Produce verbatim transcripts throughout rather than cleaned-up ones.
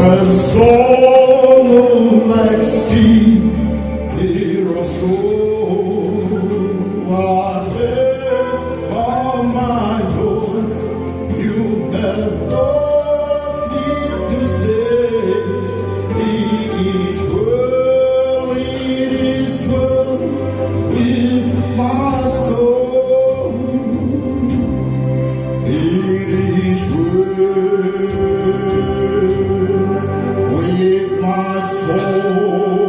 And so like sea, it was so. Whatever my Lord, you have taught me to say, it is well, it is well with my soul. It is well with my soul.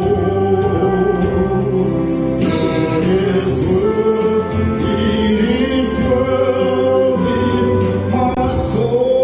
It is well, it is well with my soul.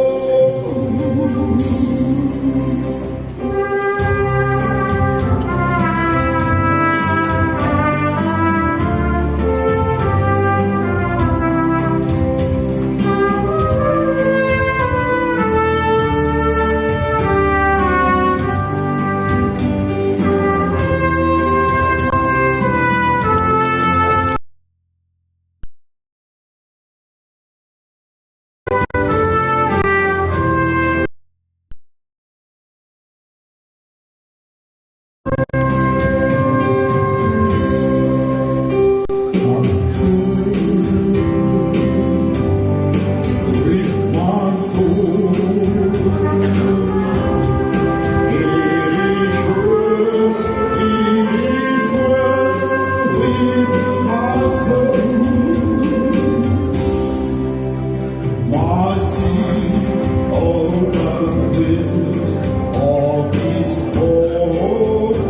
My sin, all the things of this glorious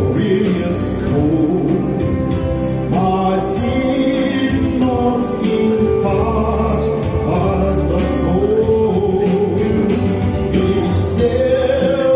hope. My sin not in past, but the hope is there.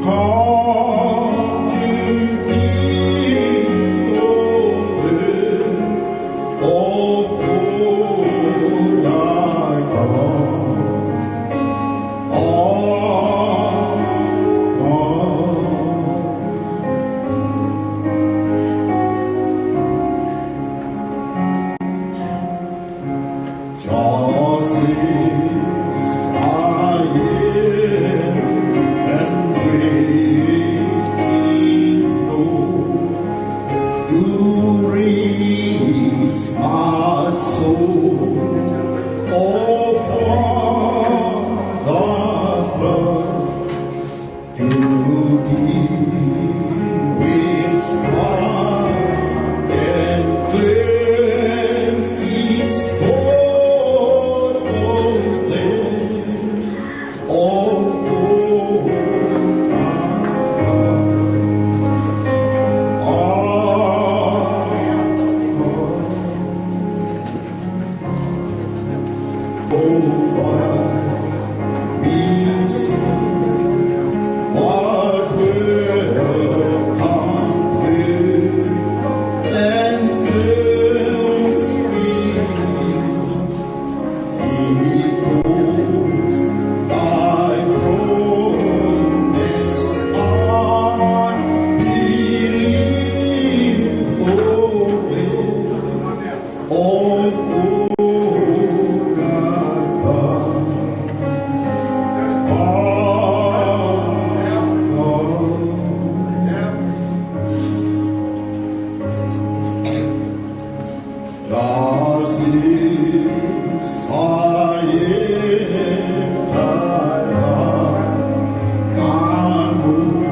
Come to thee, O Lord, of old I come. All come. Just as I am and waiting, Lord, to raise my soul, oh, for the blood to thee which washed and cleansed its born land of old I come. Of all I have, all I have. Does this I am thy love, my Lord?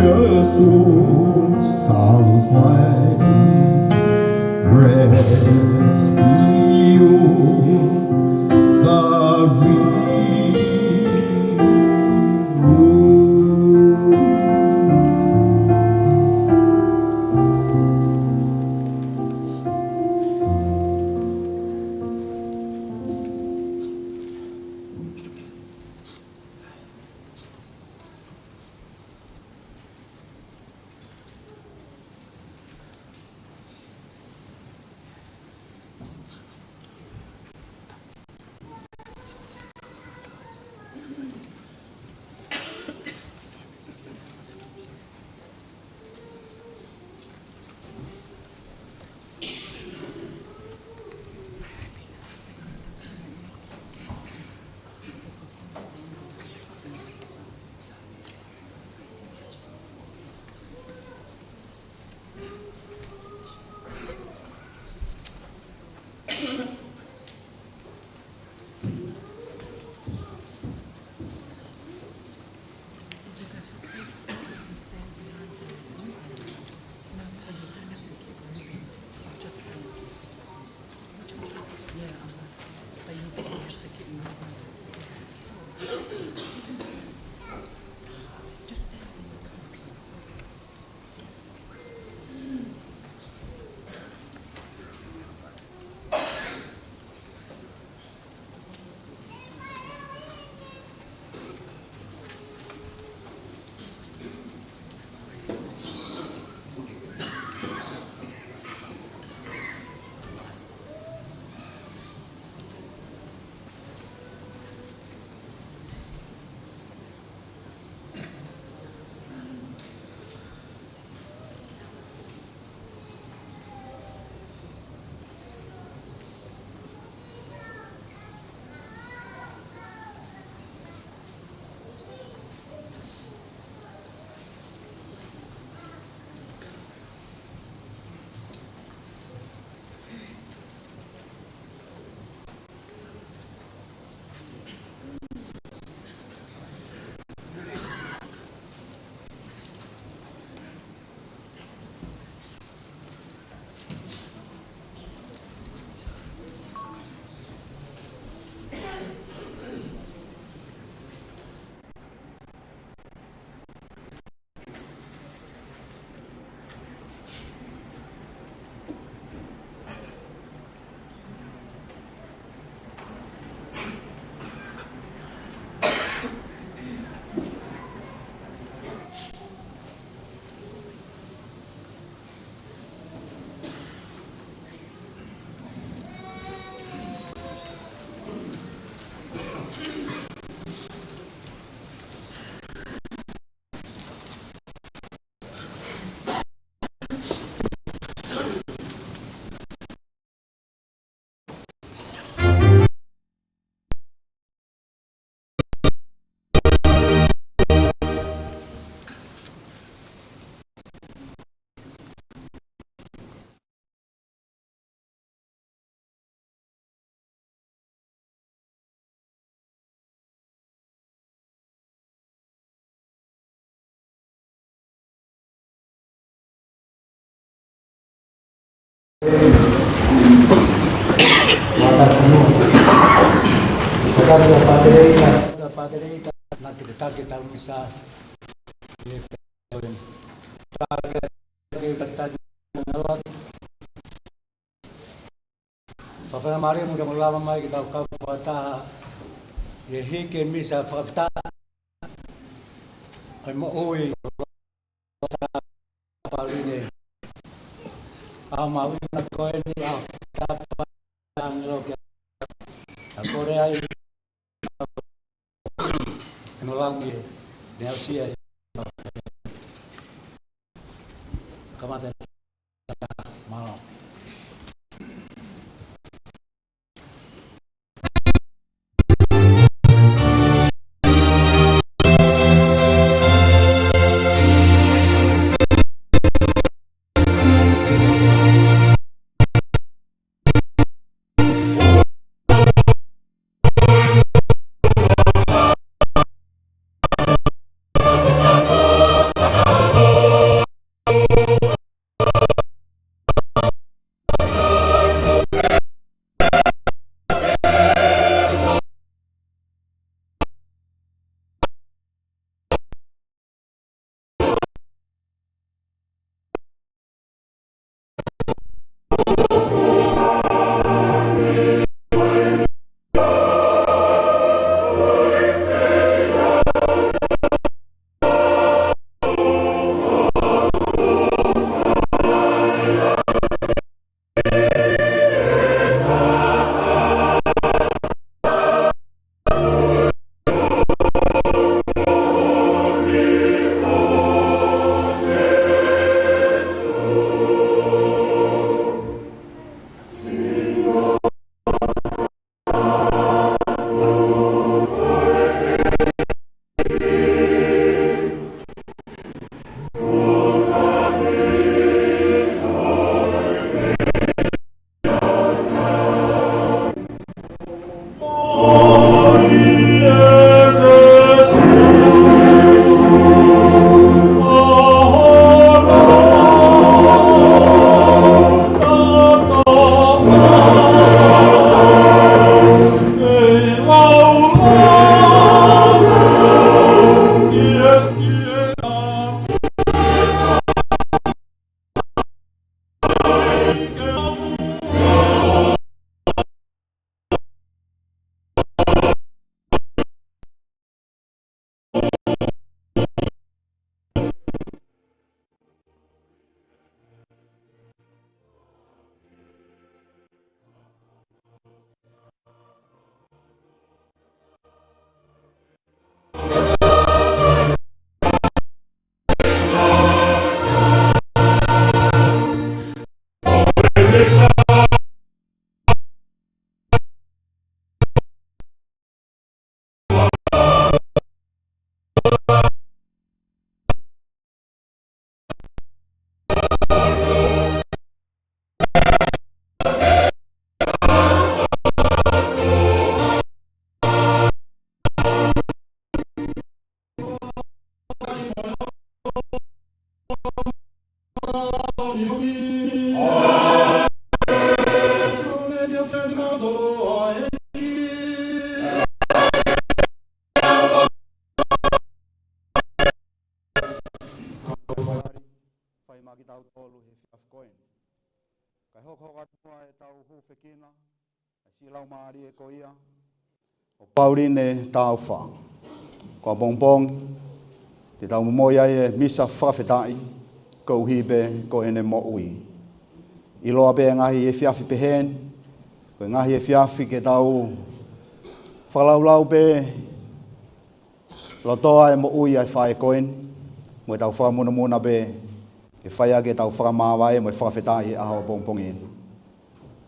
Jesús, salva, restió la vida. Patereita, patereita, naʻa ke tataki ʻetau misa. Fakafetaʻi mo e mālō. Pea pea mālō mo e lava mai ke tau kau fakataha ʻi he hiki e misa fakafetaʻi ʻa e moʻui ʻo Sāpaline. ʻA e maʻu ʻi he ko eni ʻa e tapa ʻāngelo ke a kole ai. Eno lau mie, ne au sia e kamata. Mālō. Fai mai kitautolu he efiafi ko eni. Kae hokohoko atu muʻa ʻetau hūfekina ʻa e siʻi laumālie ko ia ʻo Pauline Taufa. Ko ʻapongipongi te tau momoi ai e misa fakafetaʻi koeʻuhi pē ko ʻene moʻui. ʻIloa pē ngaahi efiafi pehē ni ko e ngaahi efiafi ke tau fakalaulau pē lotoa e moʻui ʻa e faʻē ko eni, mo ʻetau fakamunamuna pē ke fai ʻaki ʻetau fakamāvae mo e fakafetaʻi he ʻaho ʻapongipongi ni.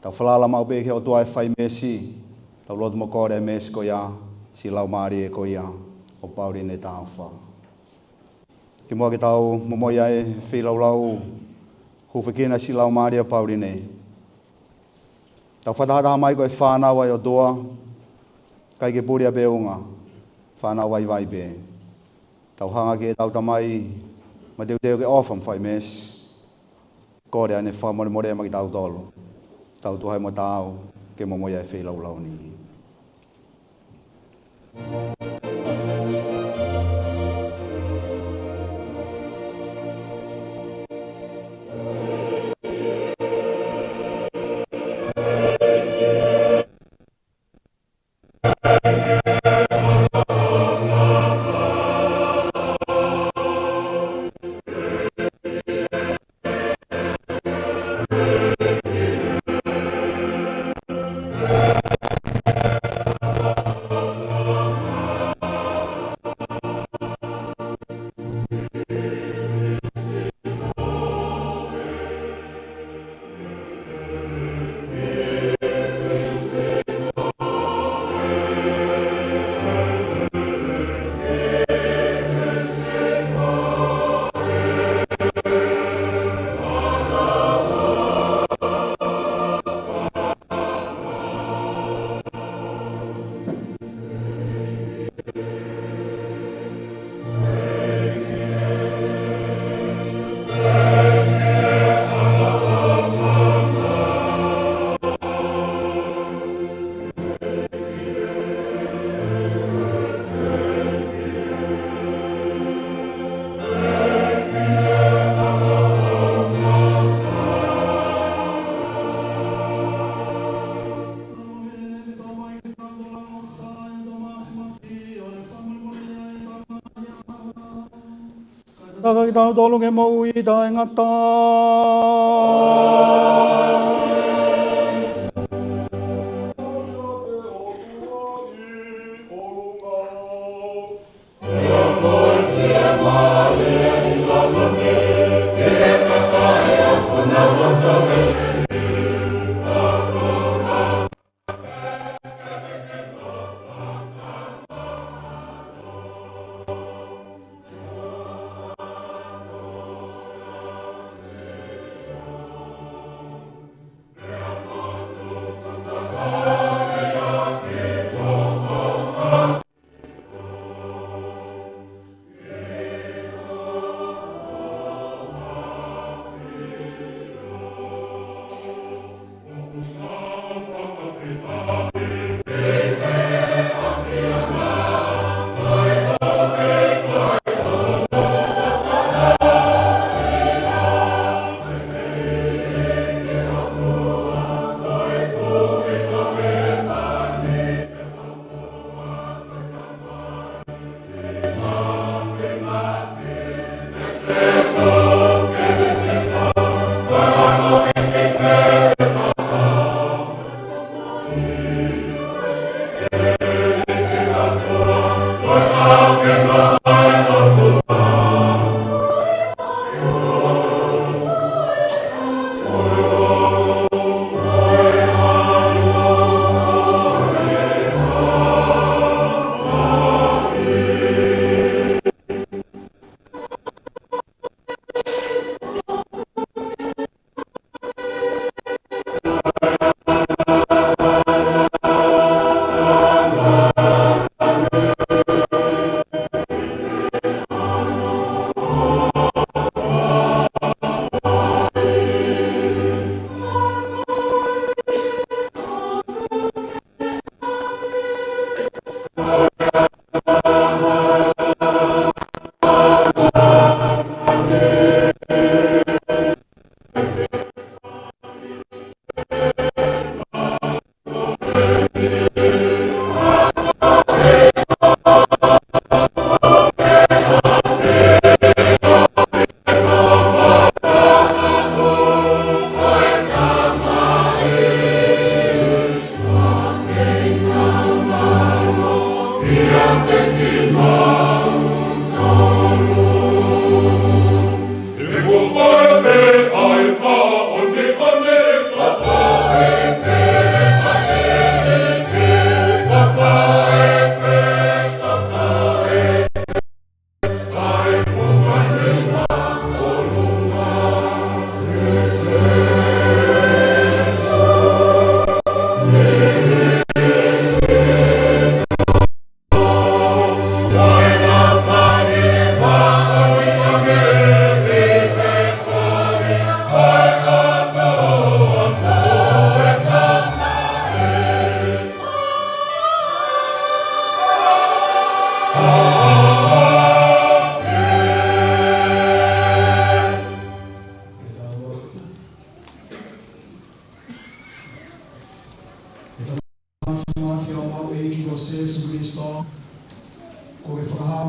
Tau falala maʻu pē ki he ʻOtua ʻe fai meesi, tau lotu mo kole e meesi ko ia siʻi laumālie ko ia ʻo Pauline Taufa. Kimuʻa ke tau momoi ʻa e feilaulau hūfekina siʻi laumālie ʻo Pauline, tau fakatahataha mai ko e fānau ʻa e ʻOtua, ʻikai ke puli ʻa e feʻunga, fānau vaivai pē. Tau hanga ki heʻetau Tamai mateuteu ke ʻofa mo fai meesi, kole ʻa ʻene fakamolemole maʻa kitautolu. Tau tuʻu hake mo taau ke momoi ʻa e feilaulau ni. Kae tataki kitautolu ki he moʻui taʻengata.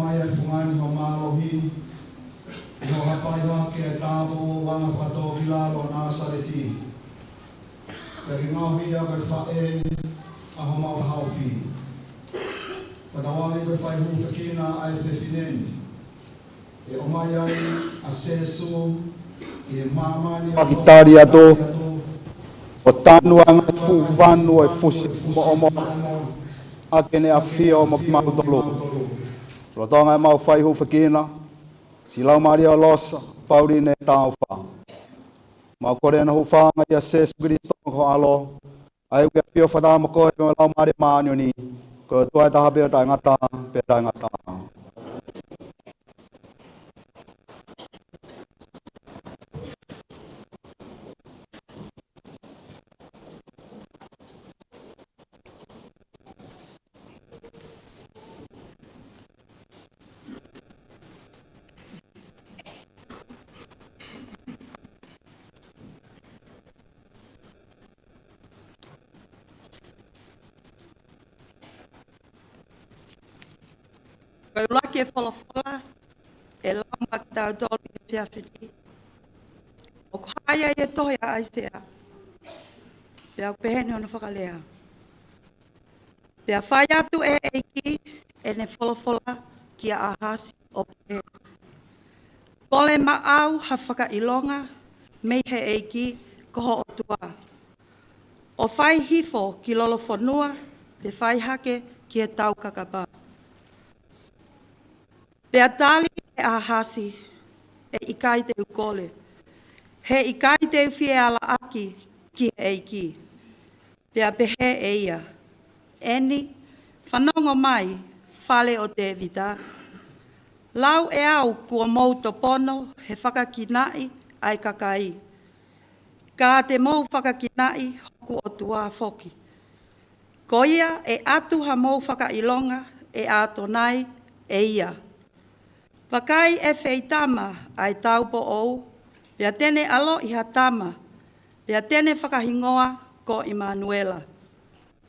mai ʻa e fungani ho mālohi, ʻi hoʻo hapai hake ʻa e tāupoʻou ʻo e anga fakatōkilalo ʻo Nāsaleti. Pea ke ngaohi ia ko e faʻē ʻa homau fakahaofi. Fakatauange ko e fai hūfekina ʻa e fefine ni, ʻe ʻomai ai ʻa Sēsū ki māmani ʻo fakatali atu, ʻo tanu ʻa e ngaahi fuʻu vanu ʻo e fusi moʻomoʻa ʻaki ʻene ʻafio mo kimautolu. Lolotonga ʻemau fai hūfekina, siʻi Laumālie ʻo Losa, Pauline Taufa, mau kole ʻa e hūfanga ʻia Sēsū Kilisitō ko ho ʻAlo, ʻa ia ʻoku ʻafio fakataha mo koe mo e Laumālie Māʻoniʻoni, ko e ʻOtua ʻe taha pē ʻo taʻengata pea taʻengata. Ko e ʻuluaki ʻo e folofola ʻe lau maʻa kitautolu ʻi he efiafi ni, ʻoku hā ia ʻi he tohi ʻa ʻAisea. Pea ʻoku pehē ni hono fakalea: Pea fai atu ʻe he ʻEiki ʻene folofola kia ʻAhasi ʻo pehē: Kole maʻau ha fakaʻilonga mei he ʻEiki ko ho ʻOtua, ʻo fai hifo ki Lolofonua, pe fai hake ki he Taukakapa. Pea tali ʻe ʻAhasi, ʻE ʻikai te u kole, he ʻikai te u fie alaʻaki ki he ʻEiki. Pea pehē ʻe ia: ʻEni, fanongo mai, fale ʻo Tēvita. Lau ʻe au kuo mou topono he fakakinaʻi ʻa e kakai, ka te mou fakakinaʻi hoku ʻOtua foki. Ko ia ʻe ʻatu hamou fakaʻilonga ʻe ʻAtonai ʻe ia. Vakai, ʻe feitama ʻa e tāupoʻou, pea te ne ʻaloʻi ha tama, pea te ne fakahingoa ko ʻImanuela.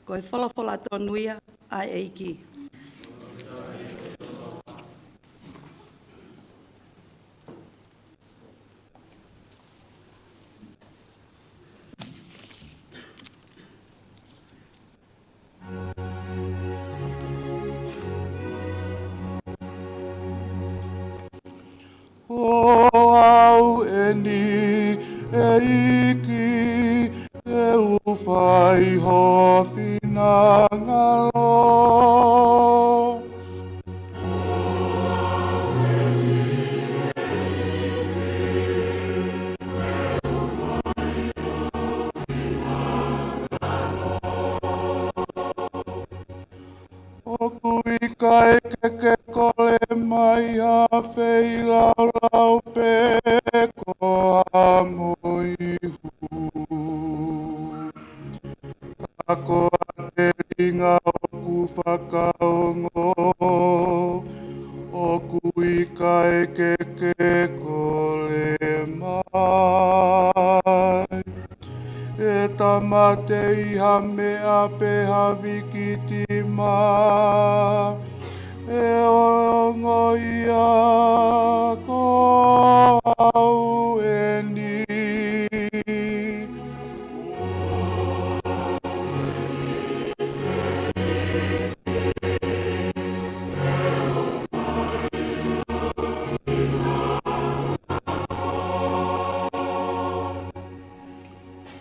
Ko e folofola tonu ia ʻa e ʻEiki. Ko au ʻeni, ʻEiki, te u fai ho finangalo. ʻOku ʻikai ke ke kole mai ha feilaulau pe ko ha moihu. Ka ko ʻa e telinga ʻoku fakaongo, ʻoku ʻikai ke ke kole mai. ʻE tāmateʻi ha meʻa pe ha vikitima, ʻe ongo ia ko au ʻeni.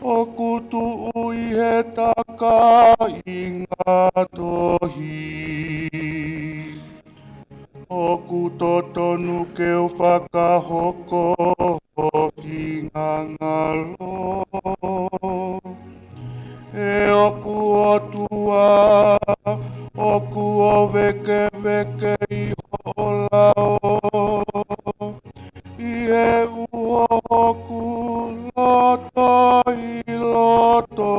ʻOku tuʻu ʻi he takaʻinga tohi, ʻoku totonu ke u fakahoko ho finangalo. ʻE ʻoku ʻOtua, ʻoku ou vēkeveke ʻi hoʻo lao, ʻi he uho hoku loto ʻi loto.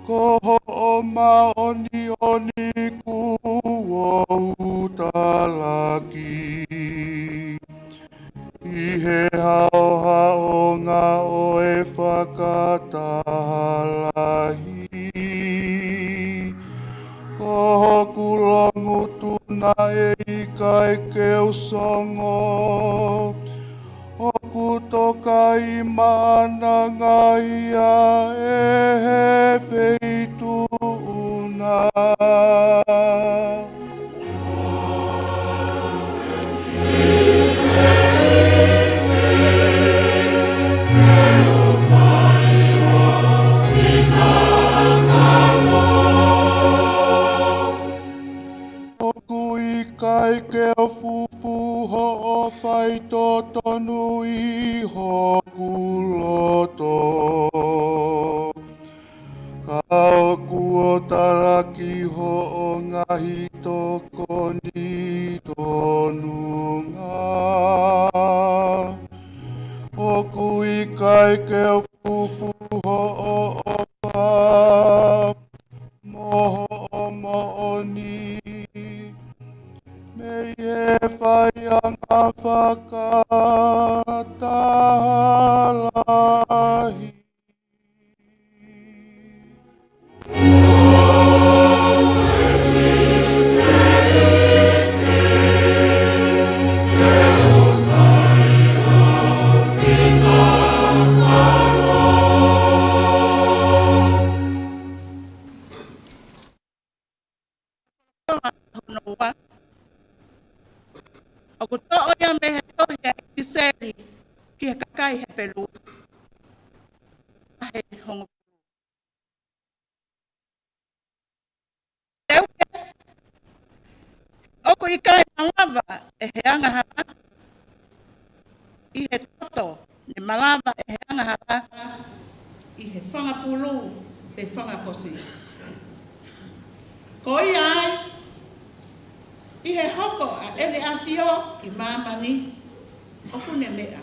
Ko hoʻo māʻoniʻoni ku ʻoku ou talaki ʻi he haohaonga ʻo e fakataha lahi. Ko hoku longutu naʻe ʻikai ke u songo, ʻoku toka ʻi maʻananga ia ʻe he feituʻu na. ʻOku ʻikai ke u fufū hoʻo faitotonu ʻi hoku loto, ka ʻoku ou talaki hoʻo ngaahi tokoni tonunga. ʻOku ʻikai ke u fufū hoʻo ʻofa mo hoʻo moʻoni mei he faiʻanga fakataha lahi. Hono ua. ʻOku toʻo ia mei he tohi ʻa ʻIseli ki he kakai Hepelū. Vahe hongofulu. Teuke, ʻoku ʻikai malava ʻe he angahala ʻi he toto, ne malava ʻe he angahala ʻi he fanga pulu pe fanga kosi. Ko ia ai, ʻi he hoko ʻa ʻEne ʻAfio ki māmani, ʻoku ne meʻa.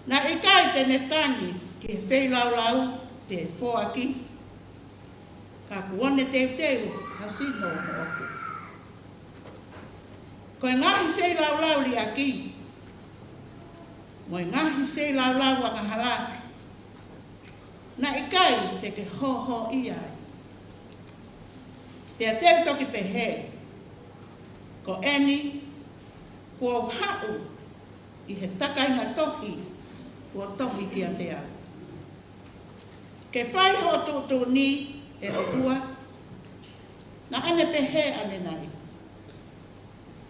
Naʻe ʻikai te ne tangi ki he feilaulau pe foaki, ka kuo ne teuteu ha sino moʻoku. Ko e ngaahi feilaulau liʻaki mo e ngaahi feilaulau angahala, naʻe ʻikai te ke hōhōʻia ai. Pea te u toki pehē, ko eni, kuo u haʻu ʻi he takainga tohi kuo tohi kiate au. Ke fai hoʻo tuʻutuʻuni, ʻe ʻOtua. Naʻa ne pehē ʻanenai,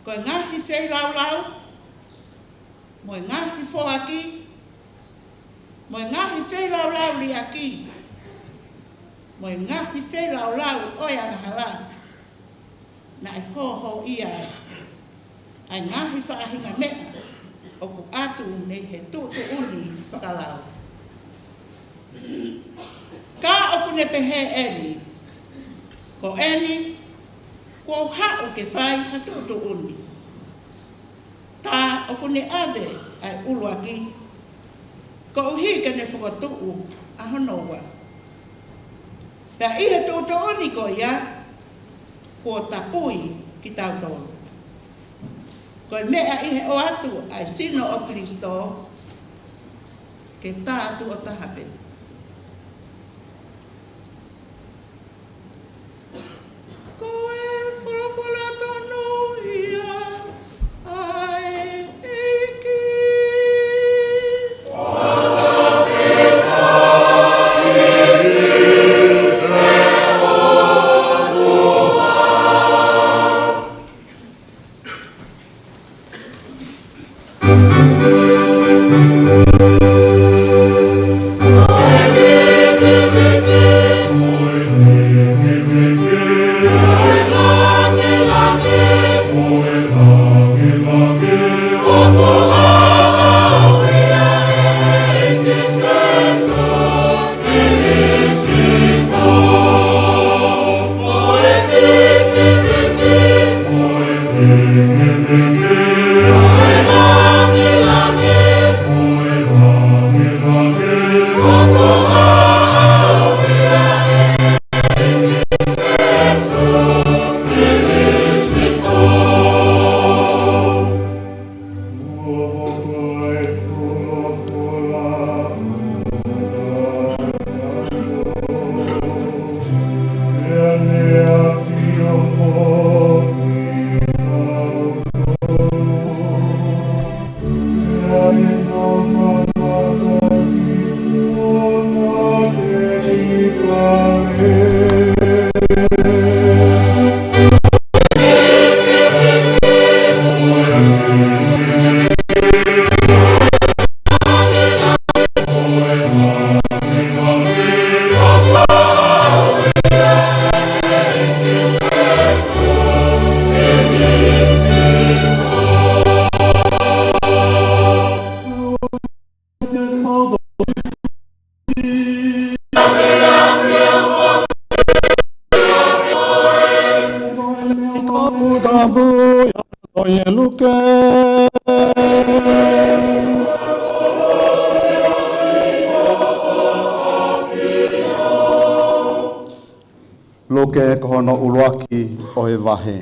ko e ngaahi feilaulau, mo e ngaahi foaki, mo e ngaahi feilaulau liʻaki, mo e ngaahi feilaulau ʻo e angahala, naʻe hōhōʻia ai ʻa e ngaahi faʻahinga meʻa ʻoku ʻatu mei he tuʻutuʻuni fakalao. Ka ʻoku ne pehē eni, ko eni, kuo u haʻu ke fai ha tuʻutuʻuni. Tā ʻoku ne ʻave ʻa e ʻuluaki, koeʻuhi ke ne fokotuʻu ʻa hono ua. Pea ʻi he tuʻutuʻuni ko ia, kuo tapui kitautolu. Ko e meʻa ʻi he ʻoatu ʻa e sino ʻo Kalaisi, ke tā atu ʻo taha pē. Ko e folofola tonu ia ʻa e ʻEiki. Putapu ia ʻo e Luke. Luke ko hono ʻuluaki ʻo e vahe.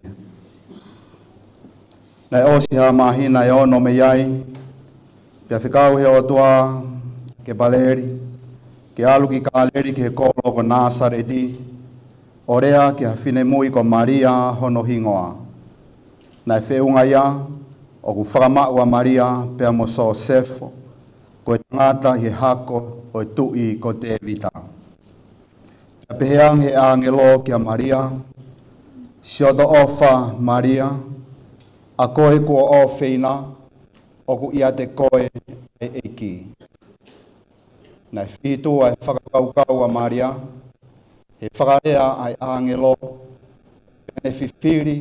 Naʻe ʻosi ha māhina ʻe ono mei ai, pea fekau ʻe he ʻOtua kia Paleli ke ʻalu ki Kāleli ki he kolo ko Nāsaleti, ʻo lea ki ha finemui ko Malia hono hingoa. Naʻe feʻunga ia ʻoku fakamaʻu ʻa Malia pea mo Sōsefo, ko e tangata ʻi he hako ʻo e tuʻi ko Tēvita. Pea pehē ange ʻe he ʻāngelo kia Malia, Siʻotoʻofa Malia, ʻa koe kuo ʻofeina, ʻoku ʻiate koe ʻa e ʻEiki. Naʻe fitu ʻa e fakakaukau ʻa Malia he fakalea ʻa e ʻāngelo, pea ne fifili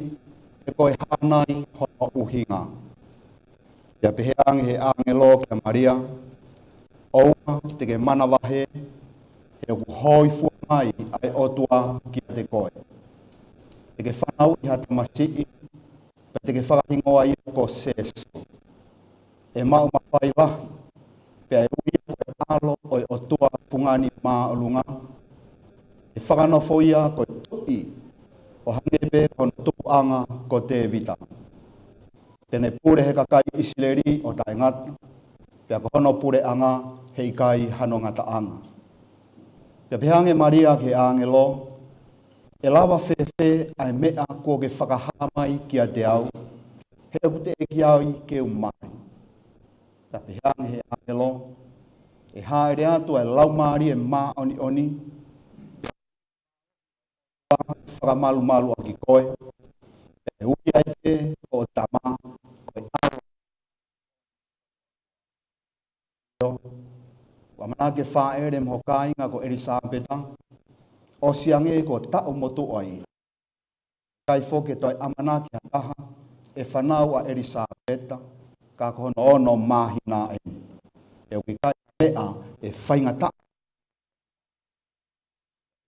pe ko e hā nai hono ʻuhinga. Pea pehē ange ʻe he ʻāngelo kia Malia, ʻOua te ke manavahē, he ʻoku hōifua mai ʻa e ʻOtua kiate koe. Te ke fanauʻi ha tamasiʻi, pea te ke fakahingoa ia ko Sēsu. ʻE maʻu mafai lahi, pea ʻe ui ia ko e ʻAlo ʻo e ʻOtua Fungani Māʻolunga. ʻE fakanofo ia ko e Tuʻi, ʻo hangē pē ko hono tupuʻanga ko Tēvita. Te ne pule he kakai ʻIsileli ʻo taʻengata, pea ko hono puleʻanga heʻikai hano ngataʻanga. Pea pehē ange ʻe Malia ki he ʻāngelo, ʻE lava fēfē ʻa e meʻa kuo ke fakahā mai kiate au, he ʻoku teʻeki ai ke u mali? Pea pehē ange ʻe he ʻāngelo, ʻE hāʻele atu ʻa e Laumālie Māʻoniʻoni, fakamalumalu ʻaki koe, pea ʻe ui ai pē ko ho tama ko e ʻAlo. ʻOku ʻamanaki ke fāʻele mo ho kāinga ko ʻElisapeta, ʻosi ange kuo taʻu motuʻa ia. ʻIkai foki ke toe ʻamanaki ha taha ʻe fanau ʻa ʻElisapeta, ka ko hono ono māhina eni. He ʻoku ʻikai ha meʻa ʻe faingataʻa.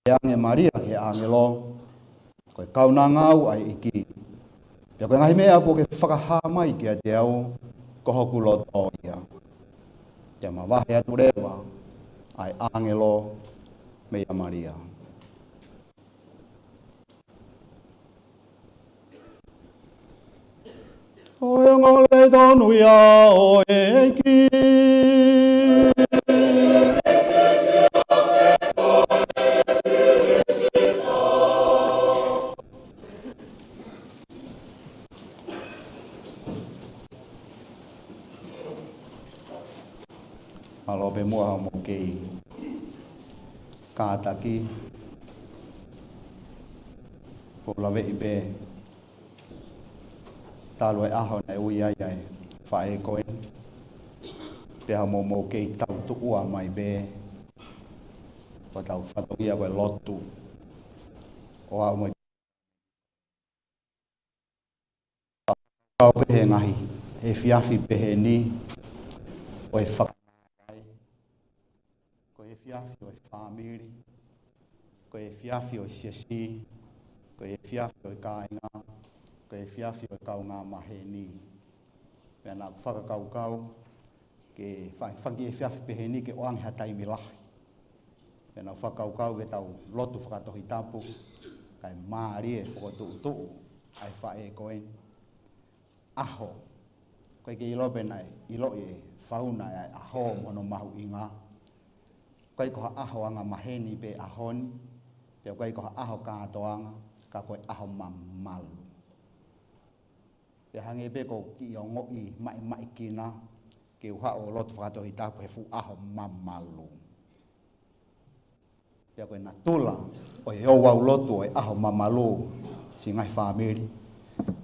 Pehē ange ʻe Malia ki he ʻāngelo, Ko e kaunanga au ʻa e ʻEiki, pea ko e ngaahi meʻa kuo ke fakahā mai kiate au, ko hoku loto ia. Pea mavahe atu leva ʻa e ʻāngelo meia Malia. Ko e ongoongolelei tonu ia ʻo e ʻEiki. Mālō pē muʻa hoʻomou kei kātaki. Kou laveʻi pē talu e ʻaho naʻe ui ai ʻa e faʻē ko eni, pea hoʻomou kei tautuʻua mai pē, ko hotau fatongia ko e lotu, ʻo aʻu mai kau pē he ngaahi efiafi pehē ni ʻo e faka- Ko e efiafi ʻo e fāmili, ko e efiafi ʻo e siasi, ko e efiafi ʻo e kāinga, ko e efiafi ʻo e kaungā maheni. Pea naʻá ku fakakaukau ke fa-, faki efiafi pehē ni ke ʻoange ha taimi lahi. Pea naʻá ku fakakaukau ke tau lotu fakatohitapu, kae mālie e fokotuʻutuʻu ʻa e faʻē ko eni. ʻAho. ʻOku ʻikai ke ʻilo pe naʻe ʻiloʻi ʻe Fauna ʻa e ʻaho mo hono mahuʻinga. ʻOku ʻikai ko ha ʻaho angamaheni pē ʻaho ni, pea ʻoku ʻikai ko ha ʻaho kātoanga, ka ko e ʻaho mamalu. Pea hangē pē ʻoku ou kiʻi ongoʻi maʻimaʻi kina ke u haʻu ʻo lotu fakatohitapu he fuʻu ʻaho mamalu. Pea ko e natula ʻo e ouau lotu ʻo e ʻaho mamalu, siʻi ngaahi fāmili,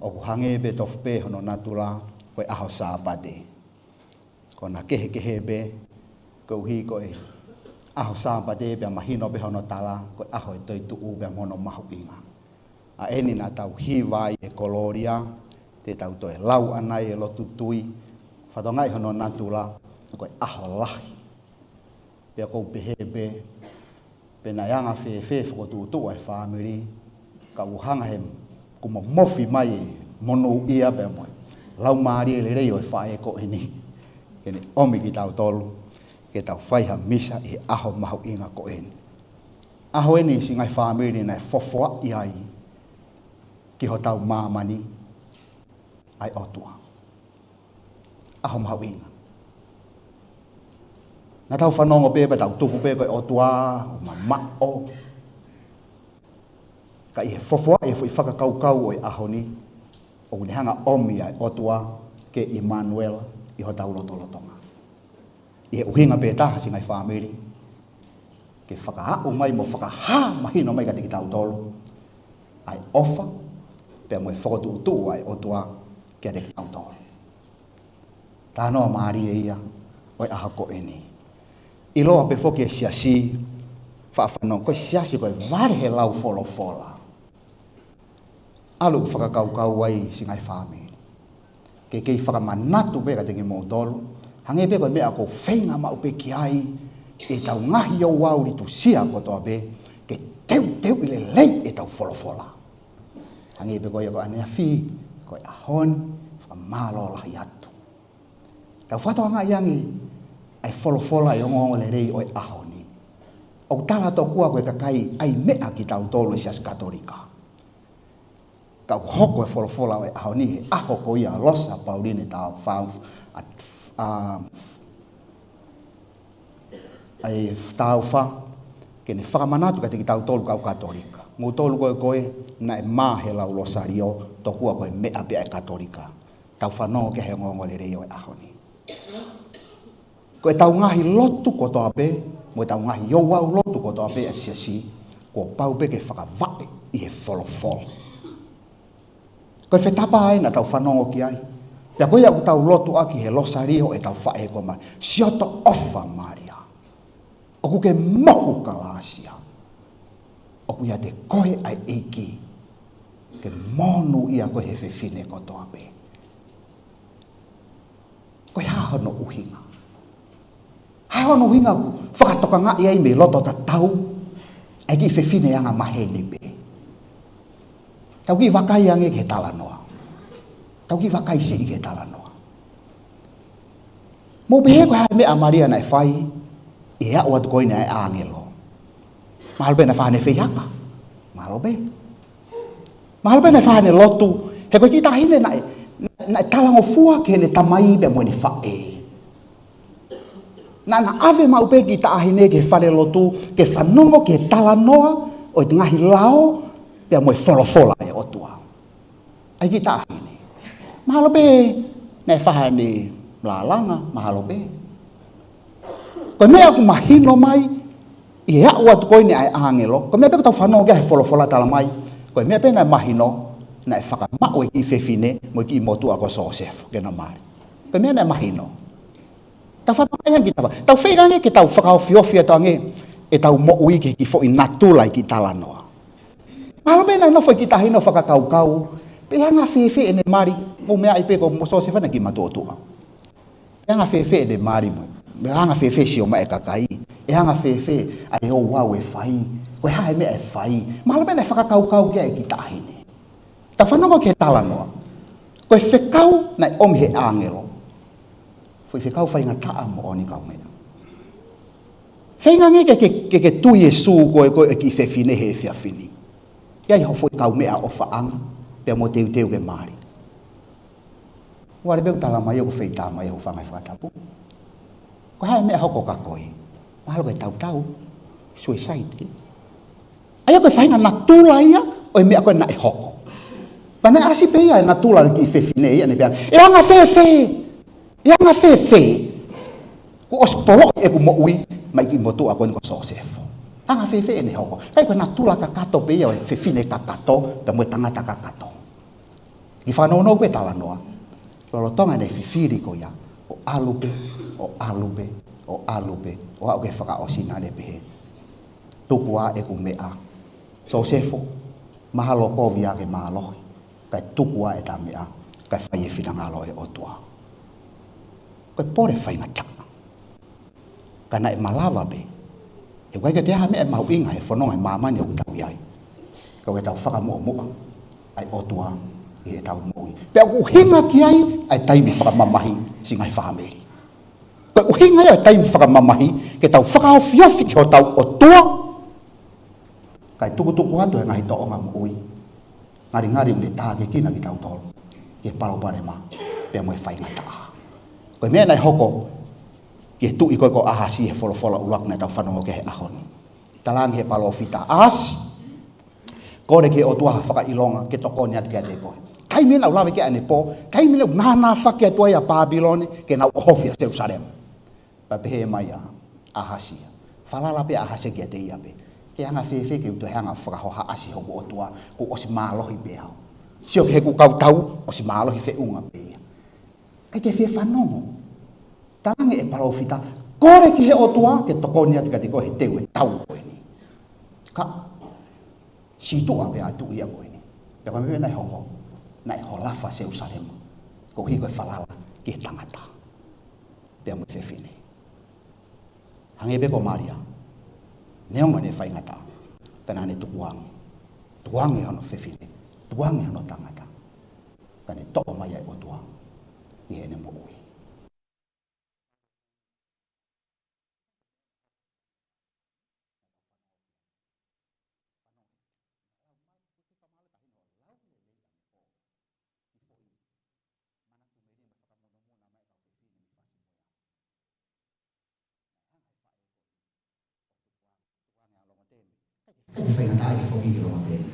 ʻoku hangē pē tofu pē hono natula ko e ʻaho Sāpate. Ko hono kehekehe pē, koeʻuhi ko e ʻaho Sāpate pea mahino pē hono tala, ko e ʻaho ʻo e toetuʻu pea mo hono mahuʻinga. ʻA eni naʻa tau hiva ai e kolōlia, te tau toe lau ʻanai e lotu tui, fakatokangaʻi hono natula ko e ʻaho lahi. Pea ʻoku ou pehē pē, pe naʻe anga fēfē e fokotuʻutuʻu ʻa e fāmili, ka ʻoku hanga ʻe he Kuo momofi mai e monūʻia pea mo e laumālie lelei ʻo e faʻē ko eni ke ne ʻomi kitautolu ke tau fai ha misa ʻi he ʻaho mahuʻinga ko eni. ʻAho eni, siʻi ngaahi fāmili, naʻe fofoaʻi ai ki hotau māmani ʻa e ʻOtua. ʻAho mahuʻinga. Naʻa tau fanongo pē pea tau tuku pē ko e ʻOtua ʻoku mamaʻo. Ka ʻi he fofoaʻi e foʻi fakakaukau ʻo e ʻaho ni, ʻoku ne hanga ʻomi ʻa e ʻOtua ko ʻImanuela ʻi hotau lotolotonga. ʻI he ʻuhinga pē taha, siʻi ngaahi fāmili, ke fakaaʻu mai mo fakahā mahino mai kiate kitautolu ʻa e ʻofa pea mo e fokotuʻutuʻu ʻa e ʻOtua kiate kitautolu. Talanoa mālie ia ʻo e ʻaho ko eni. ʻIloa pē foki e siasi, faʻa fanongo, ko e siasi ko e vale he lau folofola. ʻAlu ʻo fakakaukau ai, siʻi ngaahi fāmili, ke kei fakamanatu pē kiate kimoutolu, hangē pē ko e meʻa ʻoku ou feinga maʻu pē ki ai ʻi heʻetau ngaahi ouau litusia kotoa pē, ke teuteuʻi lelei ʻetau folofola. Hangē pē ko ia ko ʻaneafi, ko e ʻaho ni, fakamālō lahi atu. Tau fakatokangaʻi ange ʻa e folofola ʻi he ongoongolelei ʻo e ʻaho ni. ʻOku tala tokua ko e kakai ʻai meʻa kitautolu ʻi he Siasi Katolika. Ka ʻoku hoko e folofola ʻo e ʻaho ni he ʻaho ko ia Losa Pauline Tāufa, a, a, ʻa e Tāufa, ke ne fakamanatu kiate kitautolu kau Katolika. Moutolu ko ē ko ē naʻe mā he lau Losalio, tokua ko e meʻa pē ʻa e Katolika. Tau fanongo ki he ongoongolelei ʻo e ʻaho ni. Ko ʻetau ngaahi lotu kotoa pē, mo ʻetau ngaahi ouau lotu kotoa pē ʻa e siasi, kuo pau pē ke fakavaʻe ʻi he folofola. Ko e fetapa ē naʻa tau fanongo ki ai. Pea ko ia ʻoku tau lotu ʻaki he Losalio ʻetau faʻē ko Malia. Sioto ʻofa Malia, ʻoku ke mohu kalāsia. ʻOku ʻiate koe ʻa e ʻEiki. Ke monūʻia koe he fefine kotoa pē. Ko e hā hono ʻuhinga? Hā hono ʻuhinga ʻoku fakatokangaʻi ai mei loto tatau ʻa e kiʻi fefine anga maheni pē? Tau kiʻi vakai ange ki he talanoa. Tau kiʻi vakai siʻi ki he talanoa. Mou pehē ko e hā e meʻa ʻa Malia naʻe fai ʻi he aʻu atu ko eni ʻa e ʻāngelo? Mahalo pē naʻe fai haʻane feihaka. Mahalo pē. Mahalo pē naʻe fai haʻane lotu. He ko e kiʻi taʻahine naʻe, naʻe talangofua ki heʻene tamai pea mo ʻene faʻē. Naʻa na ʻave maʻu pē e kiʻi taʻahine ki he falelotu ke fanongo ki he talanoa ʻo e ngaahi lao pea mo e folofola ʻa e ʻOtua. ʻA e kiʻi taʻahine. Mahalo pē naʻe fai haʻane lālanga, mahalo pē. Ko e meʻa ʻoku mahino mai ʻi he aʻu atu ko eni ʻa e ʻāngelo, ko e meʻa pē ʻoku tau fanongo ki ai he folofola, talamai, ko e meʻa pē naʻe mahino, naʻe fakamaʻu e kiʻi fefine mo e kiʻi motuʻa ko Sōsefo ke na mali. Ko e meʻa naʻe mahino. Tau fakatokangaʻi ange ki tava. Tau feinga ange ke tau fakaofiofi atu ange ʻetau moʻui ki he kiʻi foʻi natula e kiʻi talanoa. Mahalo pē naʻe nofo e kiʻi taʻahine ʻo fakakaukau pe ʻe anga fēfē ʻene mali, mou meaʻi pē ko Sōsefo naʻe kiʻi matuʻotuʻa. ʻE anga fēfē ʻene mali mo, ʻe anga fēfē e sio mai e kakai, ʻe anga fēfē ʻa e ouau ʻe fai, ko e hā e meʻa ʻe fai. Mahalo pē naʻe fakakaukau ki ai e kiʻi taʻahine. Tau fanongo ki he talanoa. Ko e fekau naʻe ʻomi he ʻāngelo, foʻi fekau faingataʻa moʻoni, kaumeʻa. Feinga ange ke, ke, ke, ke tui e sū ko ē, ko ē e kiʻi fefine he efiafi ni. ʻI ai hoʻo foʻi kaumeʻa ʻofaʻanga pea mo teuteu ke mali. Vale pē ʻoku talamai ʻoku feitā mai e hūfanga he fakatapu. Ko e hā e meʻa ʻe hoko kia koe? Mahalo ko e tautau, suicide, ke? ʻA ia ko e faʻahinga natula ia ʻo e meʻa ko ē naʻe hoko. Pea naʻe ʻasi pē ia e natula e kiʻi fefine ia, ne pehē, ʻe anga fēfē? ʻE anga fēfē? Kuo ʻosi poloʻi ʻeku moʻui maʻa e kiʻi motuʻa ko eni ko Sōsefo. ʻE anga fēfē ʻene hoko? Ka ko e natula kakato pē ia ʻo e fefine kakato pea mo e tangata kakato. Kiʻi fanongo pē talanoa. Lolotonga ʻene fifili ko ia, ʻo ʻalu pē, ʻo ʻalu pē, ʻo ʻalu pē, ʻo aʻu ki he fakaʻosi naʻa ne pehē, tuku ā ʻeku meʻa. Sōsefo, mahalo kovi ā ke mālohi, kae tuku ā ʻeta meʻa, kae fai e finangalo ʻo e ʻOtua. Ko e pole faingataʻa. Ka naʻe malava pē. He ʻoku ʻikai ke toe ʻi ai ha meʻa ʻe mahuʻinga he fononga he māmani ʻoku tau ʻi ai. Ka ʻoku tau fakamuʻomuʻa. ʻa e ʻOtua ʻi heʻetau moʻui. Pea ʻoku ʻuhinga ki ai ʻa e taimi fakamamahi siʻi ngaahi fāmili. Ko e ʻuhinga ia ʻo e taimi fakamamahi ke tau fakaofiofi ki hotau ʻOtua, kae tukutuku atu e ngaahi tōʻonga moʻui. Ngalingali ʻoku ne tākiekina kitautolu ki he palopalema pea mo e faingataʻa. Ko e meʻa naʻe hoko ki he tuʻi ko ē ko ʻAhasi he folofola ʻuluaki naʻa tau fanongo ki ai he ʻaho ni. Talaange he palōfita, ʻAhasi, kole ki he ʻOtua ha fakaʻilonga ke tokoni atu kiate koe. Taimi naʻe lave ki ai ʻanepō, taimi naʻe nānāfaki atu ai ʻa Pāpilone ke nau ʻohofi ʻa Selusalema. Pea pehē mai ʻa ʻAhasi, falala pē ʻa ʻAhasi kiate ia pē. Ke anga fēfē ke u toe hanga ʻo fakahohaʻasi hoku ʻOtua, kuo ʻosi mālohi pē au. Sio ki heʻeku kau tau, ʻosi mālohi feʻunga pē ia. ʻIkai ke fie fanongo. Talaange ʻe he palōfita, kole ki he ʻOtua ke tokoni atu kiate koe he teu e tau ko eni. Ka sītuʻa pē ʻa e tuʻi ia ko eni. Pea ko e meʻa naʻe hoko, naʻe holofa Selusalema koeʻuhi ko e falala ki he tangata pea mo e fefine. Hangē pē ko Malia, neongo ʻene faingataʻa, ka naʻa ne tukuange. Tukuange hono fefine, tukuange hono tangata. Ka ne toʻo mai ʻa e ʻOtua ʻi heʻene moʻui. ʻIkai ke faingataʻa ke foki ki Loma Pele.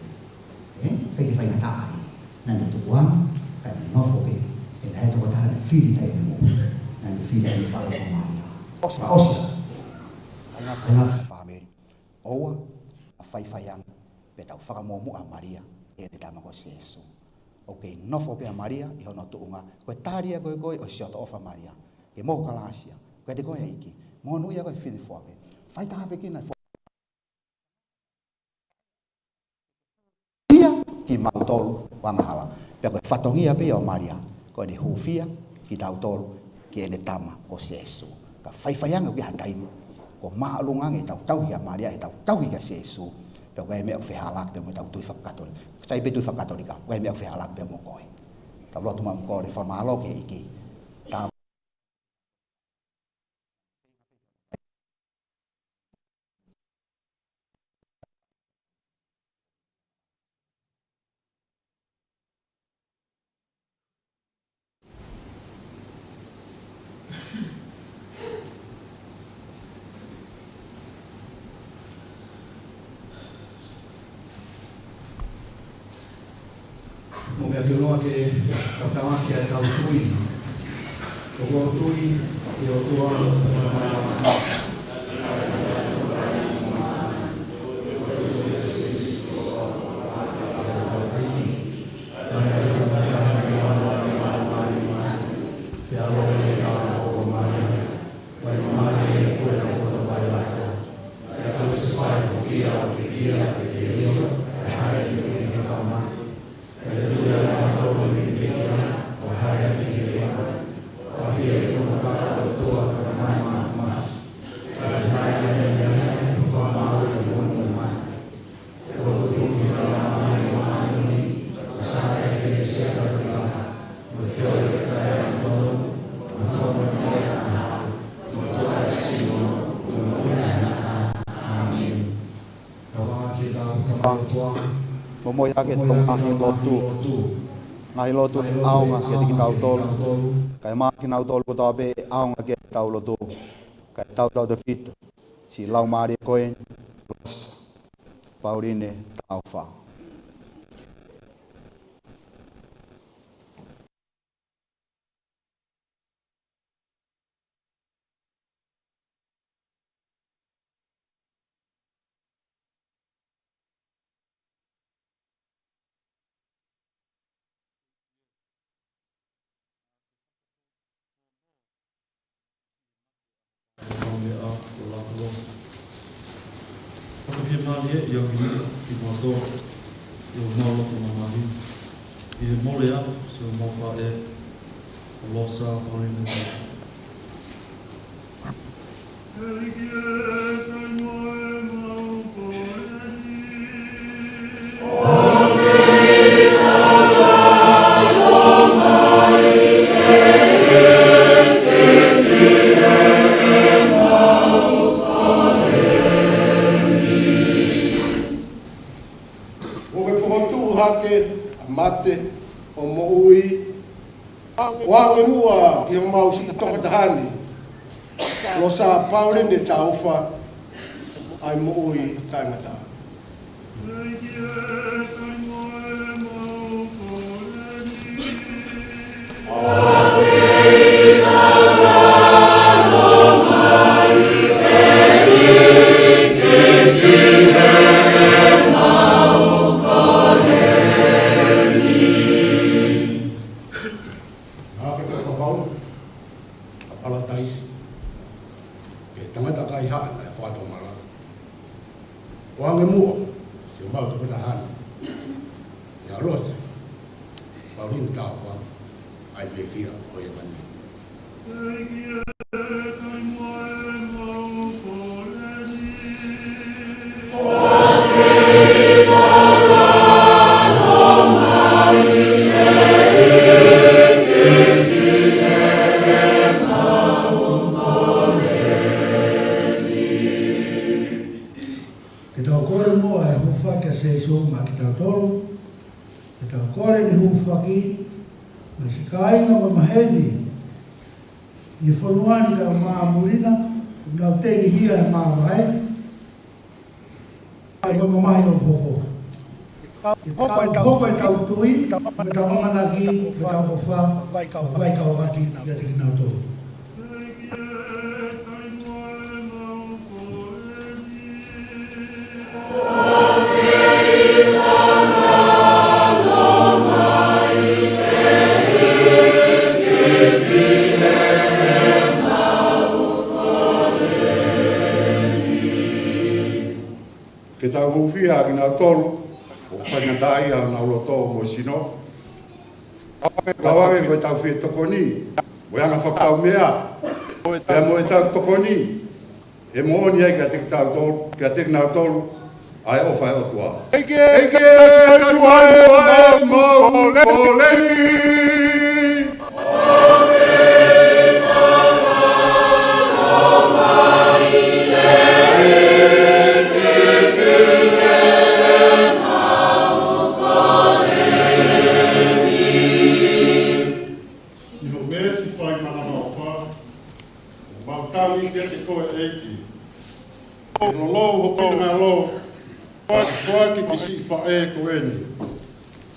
ʻE? ʻIkai ke faingataʻa ai. Naʻa ne tukuange, ka ne nofo pē. ʻE naʻe tokotaha naʻe fili taʻe mo. Naʻa ne fili taʻe fala ko Malia. ʻOsi, ʻosi. Kaungā fāmili. ʻOua ʻe faifai ange pea tau fakamuʻomuʻa ʻa Malia ʻi heʻene tama ko Sēsū. ʻOku kei nofo pē ʻa Malia ʻi hono tuʻunga. Ko e tali ia ko ē ko ē ʻo e siotaʻofa ʻa Malia. Ke mou kalāsia. Kiate koe ʻEiki. Monūʻia koe fefine foaki. Fai tāpuekina fo- ia kimautolu ʻo angahala. Pea ko e fatongia pē ia ʻo Malia, ko ʻene hūfia kitautolu ki heʻene tama ko Sēsū. Ka faifai ange ʻoku ʻi ai ha taimi kuo māʻolunga ange ʻetau tauhi ʻa Malia, ʻetau tauhi kia Sēsū. Pea ʻoku ʻi ai e meʻa ʻoku fehālaaki pea mo ʻetau tui fakakatolika. Sai pē tui fakakatolika, ʻoku ʻi ai e meʻa ʻoku fehālaaki pea mo koe. Tau lotu maʻu mo kole fakamālō ki he ʻEiki. Tau Mou meʻa ki muʻa ke tau tauhi ʻetau tui. ʻOku ou tui ʻi he ʻOtua, Momoi ake ʻetau ngaahi lotu. Ngaahi lotu ʻe ʻaonga kiate kitautolu. Kae ʻumaʻā kinautolu kotoa pē ʻe ʻaonga ki heʻetau lotu. Kae tautautefito siʻi laumālie ko eni, Losa Pauline Taufa. Kaumeʻa ko Lāsalo. Fakafiemālieʻi ʻa e ʻEiki kiate kimautolu ʻi homau loto mamahi. ʻI he mole atu siʻomau faʻē ko Losa Pauline. mate ʻo moʻui. ʻOange muʻa ki homau siʻi tokotaha ni, Losa Pauline Taufa, ʻa e moʻui taʻengata. Naʻa ke fakavavevave ʻa Palataisi ki he tangata kaihaʻa naʻe fakatomala. ʻOange muʻa siʻomau tokotaha ni, ʻa Losa Pauline Taufa, ʻa e fiefia ʻo e mani. Ke tau kole muʻa e hūfaki ʻa Sīsū maʻa kitautolu. Ke tau kole ʻene hūfaki maʻa siʻi kāinga mo e maheni ʻi he fonua ni, ka ʻoku māmulina, ʻoku nau tengihia he māvae. ʻAi ko mamahi ʻo hoko. Ke tau hoko ʻetau tui, mo ʻetau ʻamanaki, mo ʻetau ʻofa, ʻo vaikaukau ʻaki kiate kinautolu. Ke tau hūfia ʻa kinautolu ʻoku faingataʻaʻia honau loto mo e sino. Kau ange ko ʻetau fie tokoni mo e anga fakakaumeʻa, pea mo ʻetau tokoni ʻe moʻoni ai kiate kitautolu, kiate kinautolu, ʻa e ʻofa ʻa e ʻOtua. ʻEiki, ʻEiki, ʻEiki, ʻEiki, ʻEiki, ʻEiki, ʻEiki. ʻI hoʻo meesi fai manavaʻofa, ʻoku mau tangi kiate koe ʻEiki. ʻE lolou ho finangalo, foaki ki siʻi faʻē ko eni,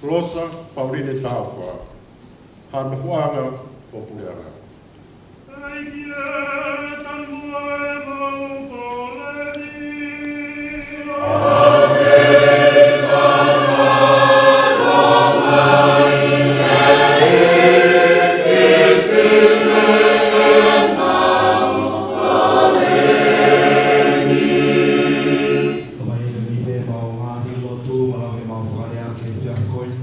Losa Pauline Taufa, ha nofoʻanga ʻo e puleʻanga. Tamai, ʻi he mau ngaahi lotu, mau lave, mau fakalea ki he efiafi ko eni.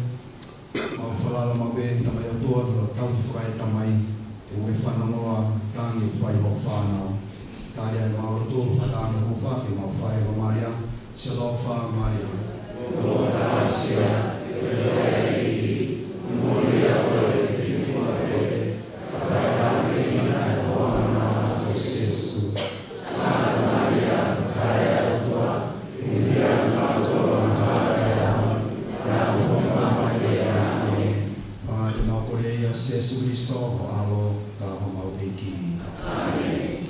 Mau falala maʻu pē, Tamai ʻOtua, tau tauhi fakaetamai, ʻe ue fanongoa, tangi fai hoʻo fānau. Tali ʻemau lotu, fakataha mo e hūfaki, mau fai ʻi ho Malia, Siʻoto ʻofa Malia. Pea te mau kole ʻia Sīsū Kalaisi, ko ho ʻAlo, ka ko homau ʻEiki. ʻĀmeni.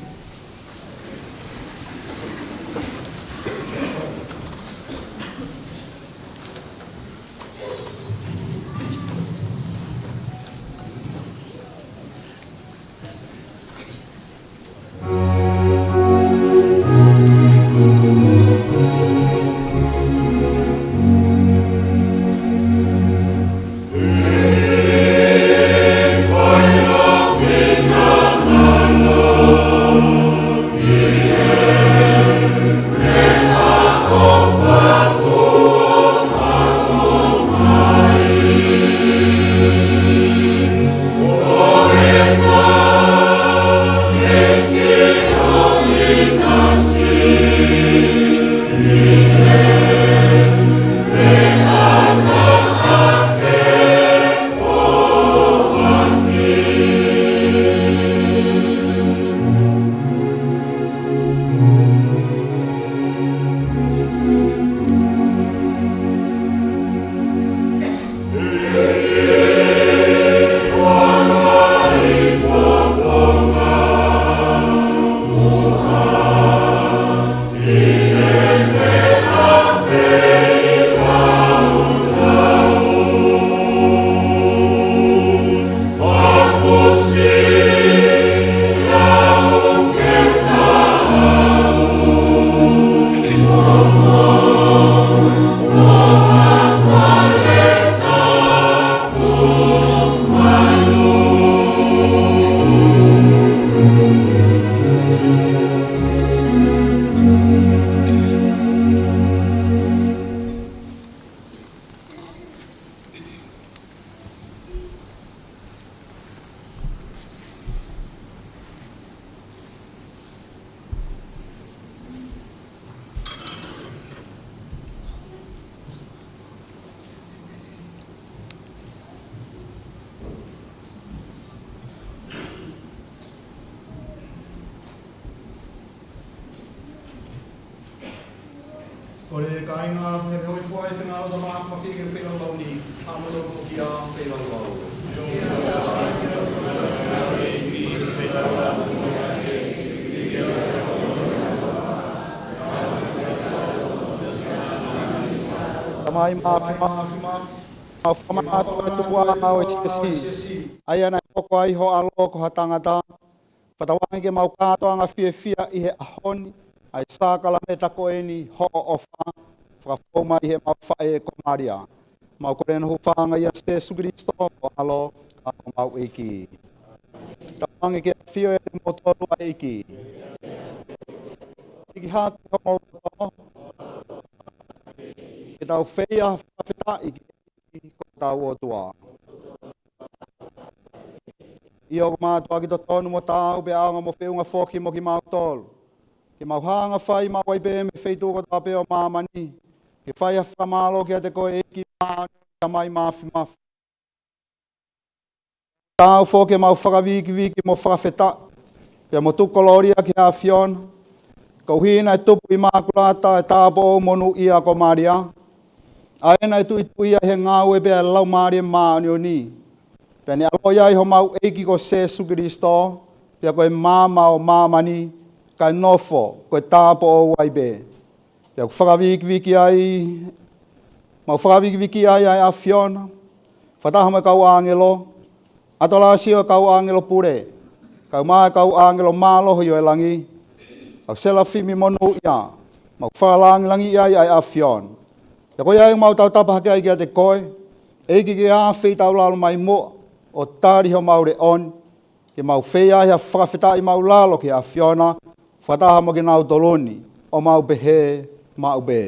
He kāinga, he hoi fua e fenga o tama ma fike feilau lau ni, a mo tau foki a feilau lau. Tamai Māfimafi, mau fakamālō atu ʻa e Siasi, ʻa ia naʻe hoko ai ho ʻAlo ko ha tangata, fakatauange ke mau kātoanga fiefia ʻi he ʻaho ni, ʻa e sākalamēniti ko eni hoʻo ʻofa, fakafou mai he mau faʻē ko Malia. Mau kole ʻa e hūfanga ʻia Sēsū Kilisitō, ko ho ʻAlo, ka ko homau ʻEiki. Tauange ke ʻafio ʻiate kimoutolu ʻa e ʻEiki. ʻIki hake homou loto. Ke tau feia fakafetaʻi ki he ʻEiki ko hotau ʻOtua. ʻIo, ko e mātuʻaki totonu mo taau pea ʻaonga mo feʻunga foki mo kimautolu, ke mau hanga ʻo fai maʻu ai pē mei he feituʻu kotoa pē ʻo māmani, ke fai ha fakamālō kiate koe ʻEiki Tamai Māfimafi. Taau foki ke mau fakavikiviki mo fakafetaʻi, pea mo tuku kolōlia ki he ʻAfiona, koeʻuhi naʻe tupu ʻi Mākulata ʻa e tāupoʻou monūʻia ko Malia, ʻa ia naʻe tuʻituʻia ʻi he ngāue pea ʻe he Laumālie Māʻoniʻoni, pea ne ʻaloʻi ai homau ʻEiki ko Sēsū Kilisitō, pea ko e maama ʻo māmani, kae nofo ko e tāupoʻou ai pē. Pea ʻoku fakavikiviki ai, mau fakavikiviki ai ʻa e ʻAfiona, fakataha mo e kau ʻāngelo, ʻatolāsio e kau ʻāngelo pule, kae ʻumaʻā e kau ʻāngelo mālohi ʻo e langi, kau selafimi monūʻia, mau fakalāngilangiʻi ai ʻa e ʻAfiona. Pea ko ia ʻoku mau tautapa hake ai kiate koe, ʻEiki, ke ʻafeitaulalo mai muʻa ʻo tali homau leʻo ni, ke mau feia ai ha fakafetaʻi maʻulalo ki he ʻAfiona, fakataha mo kinautolu ni, ʻo mau pehē maʻu pē.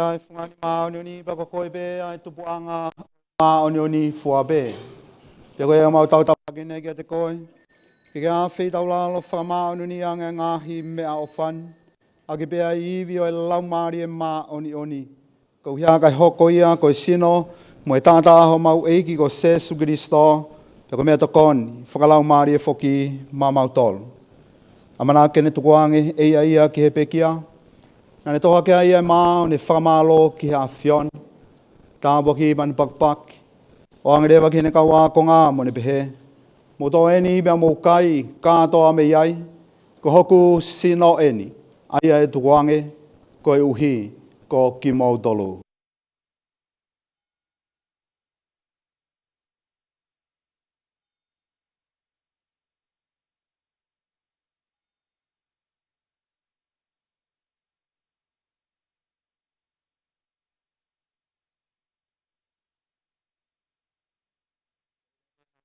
ʻa e fungani māʻoniʻoni, pea ko koe pē ʻa e tupuʻanga māʻoniʻoni fua pē. Pea ko ia ʻoku mau tautapa ʻaki eni kiate koe, ke ke ʻafeitaulalo fakamāʻoniʻoni ange ʻa e ngaahi meʻaʻofa ni, ʻaki pē ʻa e ivi ʻo e Laumālie Māʻoniʻoni, koeʻuhi kae hoko ia ko e sino mo e taʻataʻa ʻo homau ʻEiki ko Sēsū Kilisitō, pea ko e meʻatokoni fakalaumālie foki maʻamautolu. ʻAmanaki ke ne tukuange ʻe ia ia ki he pekia, naʻa ne tohoakiʻi ai ʻa e mā ʻo ne fakamālō ki he ʻAfiona, tāpuakiʻi pea ne pakipaki, ʻoange leva ki heʻene kau ākonga mo ne pehē: Mou tō eni pea mou kai kātoa mei ai, ko hoku sino eni, ʻa ia ʻe tukuange koeʻuhi ko kimoutolu.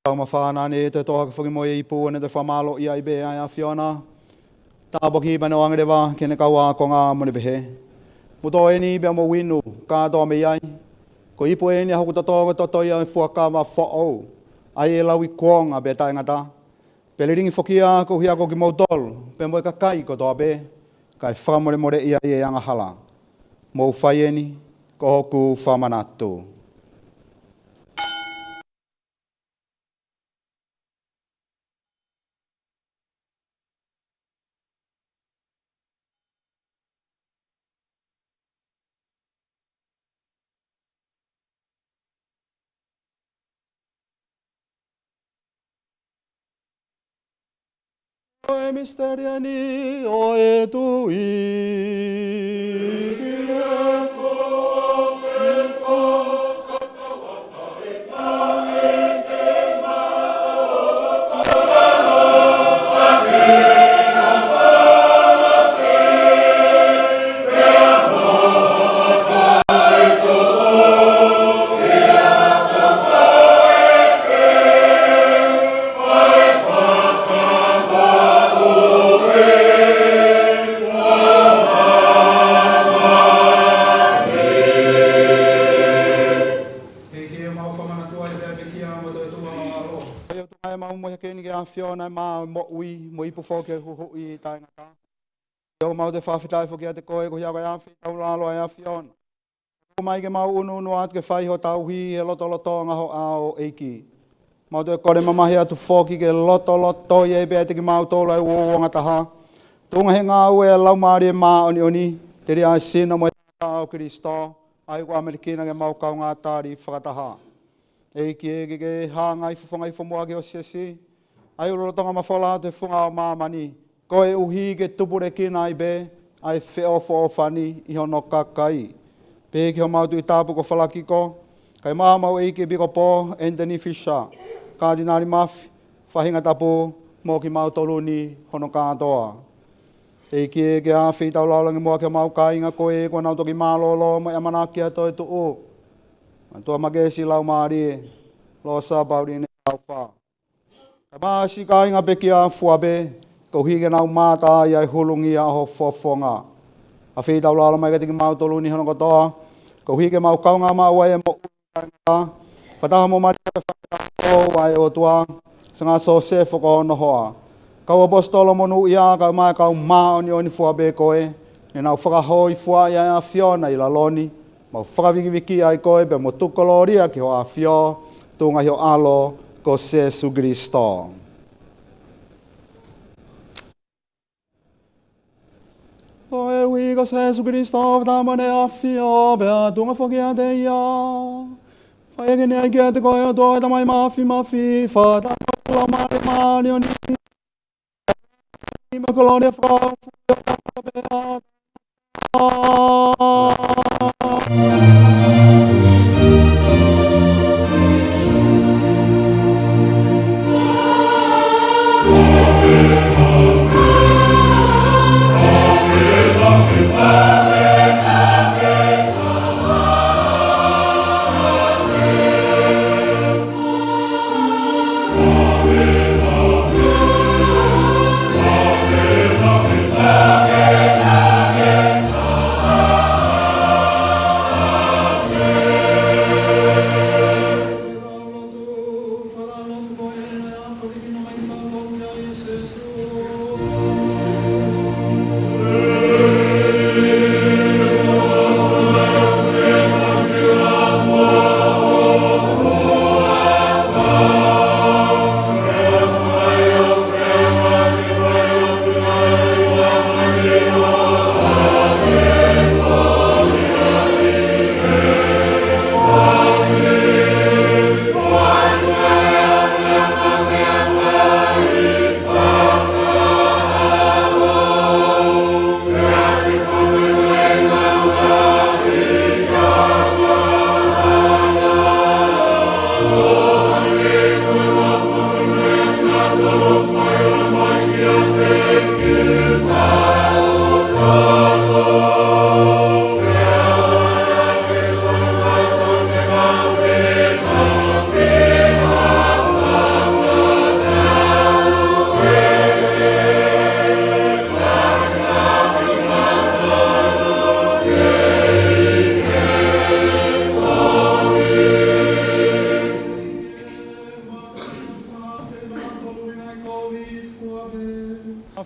Tau mafana ne toe tohoakiʻi foki mo e ipu ʻo ne toe fakamālōʻia ai pē ʻa e ʻAfiona, tāpuakiʻi pea ne ʻoange leva ki heʻene kau ākonga mo ne pehē: Mou tō eni pea mou inu kātoa mei ai, ko e ipu eni ʻa hoku toto, ko e toto ia ʻo e fuakava foʻou, ʻa ia ʻe lauikuonga pea taʻengata, pea lilingi foki ia koeʻuhi ko kimoutolu pea mo e kakai kotoa pē, kae fakamolemoleʻi ai ʻa e angahala. Mou fai eni ko hoku fakamanatu. Ko e misiteli eni ʻo e tui. ʻEiki, ʻoku mau fakamanatua ʻa e pekia mo e toetuʻu ʻa ho ʻAlo. ʻOku mau mohe eni ki he ʻAfiona ʻa e mā ʻo e moʻui, mo e ipu foki ʻo e huhuʻi taʻengata. ʻOku mau toe fakafetaʻi foki kiate koe, koeʻuhi ko e ʻafeitaulalo ʻa e ʻAfiona. Tuku mai ke mau ʻunuʻunu atu ke fai ho tauhi he lotolotonga ho ʻao, ʻEiki. Mau toe kole mamahi atu foki ke lotolotoi ai pē ʻiate kimautolu ʻa e uouangataha, tuʻunga he ngāue ʻa e Laumālie Māʻoniʻoni, telia ʻa e sino mo e taʻataʻa ʻo Kilisitō, ʻa ia ʻoku ʻamanekina ke mau kaungā tali fakataha. ʻEiki, ke ke hangai fofonga hifo muʻa ki ho siasi, ʻa ia ʻoku lolotonga mafola atu he funga ʻo māmani, koeʻuhi ke tupulekina ai pē ʻa e feʻofoʻofani ʻi hono kakai. Pehē ki homau Tuʻi Tapu ko Falakiko, kae ʻumaʻā homau ʻEiki ʻEpikopō Anthony Fisher, Katinali Mafi, faʻahinga tapu, mo kimautolu ni hono kātoa. ʻEiki, ke ke ʻafeitaulalo ange muʻa ki homau kāinga ko ē kuo nau toki mālōlō mo e ʻamanaki ʻa e toetuʻu. Mātuʻa Makesi Laumālie, Losa Pauline Taufa, kae ʻumaʻā siʻi kāinga pekia fua pē, koeʻuhi ke nau mamata ai ʻa e hulungia ʻo ho fofonga. ʻAfeitaulalo mai kiate kimautolu ni hono kotoa, koeʻuhi ke mau kaungā maʻu ai ʻa e moʻui taʻengata, fakataha mo Malia Faifekau ʻa e ʻOtua, Sanga Sosefo ko hono hoa, kau ʻaposetolo monūʻia, kae ʻumaʻā e kau māʻoniʻoni fua pē ko ē ne nau fakahōifuaʻi ʻa e ʻAfiona ʻi lalo ni, mau fakavikivikiʻi ai koe pea mo tuku kolōlia ki ho ʻAfio, tuʻunga ʻi ho ʻAlo ko Sēsū Kilisitō. Koeʻuhi ko Sēsū Kilisitō, fakataha mo ʻEne ʻAfio, pea tuʻunga foki ʻiate ia, fai ʻaki eni ʻa e ʻEiki ʻa e ʻOtua ko e Tamai Mafimafi, fakataha mo e Laumālie Māʻoniʻoni, mo e kolōlia fakaʻofoʻofa ʻo taʻengata pē.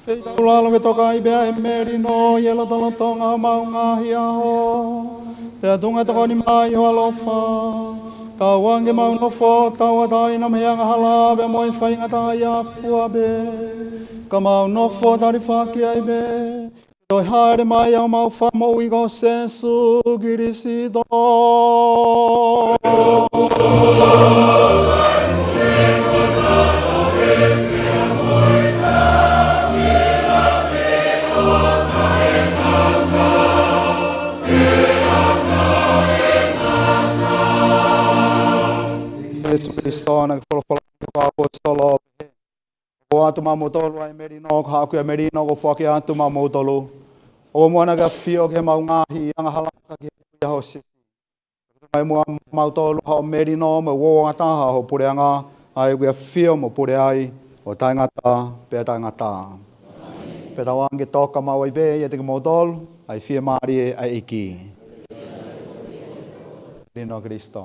Pea ʻi taulalo ke toka ai pē ʻa e melino ʻi he lotolotonga ʻo homau ngaahi ʻaho. Pea tuʻunga e tokoni mai ho ʻaloʻofa, tauange ke mau nofo tauʻatāina mei he angahala pea mo e faingataʻaʻia fua pē, ka mau nofo talifaki ai pē ki he toe hāʻele mai ʻa homau Fakamoʻui ko Sīsū Kilisitō. Sīsū Kilisitō, naʻa ke folofola ki he kau ʻaposetolo, ʻoku ʻoatu maʻamoutolu ʻa e melino, ko haʻaku ʻa e melino ʻoku ou foaki atu maʻamoutolu. ʻOua muʻa naʻa ke ʻafio ki heʻemau ngaahi angahala, ka ki he kuia ho Siasi. Tuku muʻa maʻamoutolu haʻo melino mo e uouangataha ho puleʻanga, ʻa ia ʻoku ke ʻafio mo pule ai ʻo taʻengata pea taʻengata. Pea tauange ke toka maʻu ai pē ʻiate kimoutolu ʻa e fiemālie ʻa e ʻEiki. Melino ʻa Kilisitō.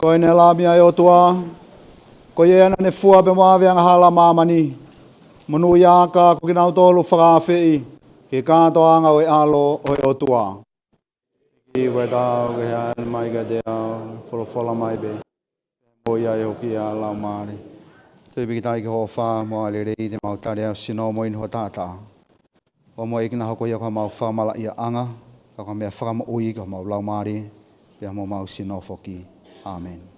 Ko ʻene Lami ʻa e ʻOtua, ko ia naʻa ne fua pea mo ʻave angahala ʻa māmani, monūʻia ʻa e ʻOtua ko kinautolu fakaafeʻi ki he kātoanga ʻo e ʻAlo ʻo e ʻOtua. ʻOku ʻikai ke u ʻalu mai kiate au, folofola mai pē, mo ia ʻe hoko ʻa e laumālie. Toe pīkitai ki hoʻo ʻofa mo e lelei te mau tali ʻa e sino mo inu ho taʻataʻa. ʻOua muʻa ʻEiki naʻa hoko ia ko homau fakamalaʻiaʻanga, ka ko ha meʻa fakamoʻui ki homau laumālie, pea mo homau sino foki. ʻĀmeni.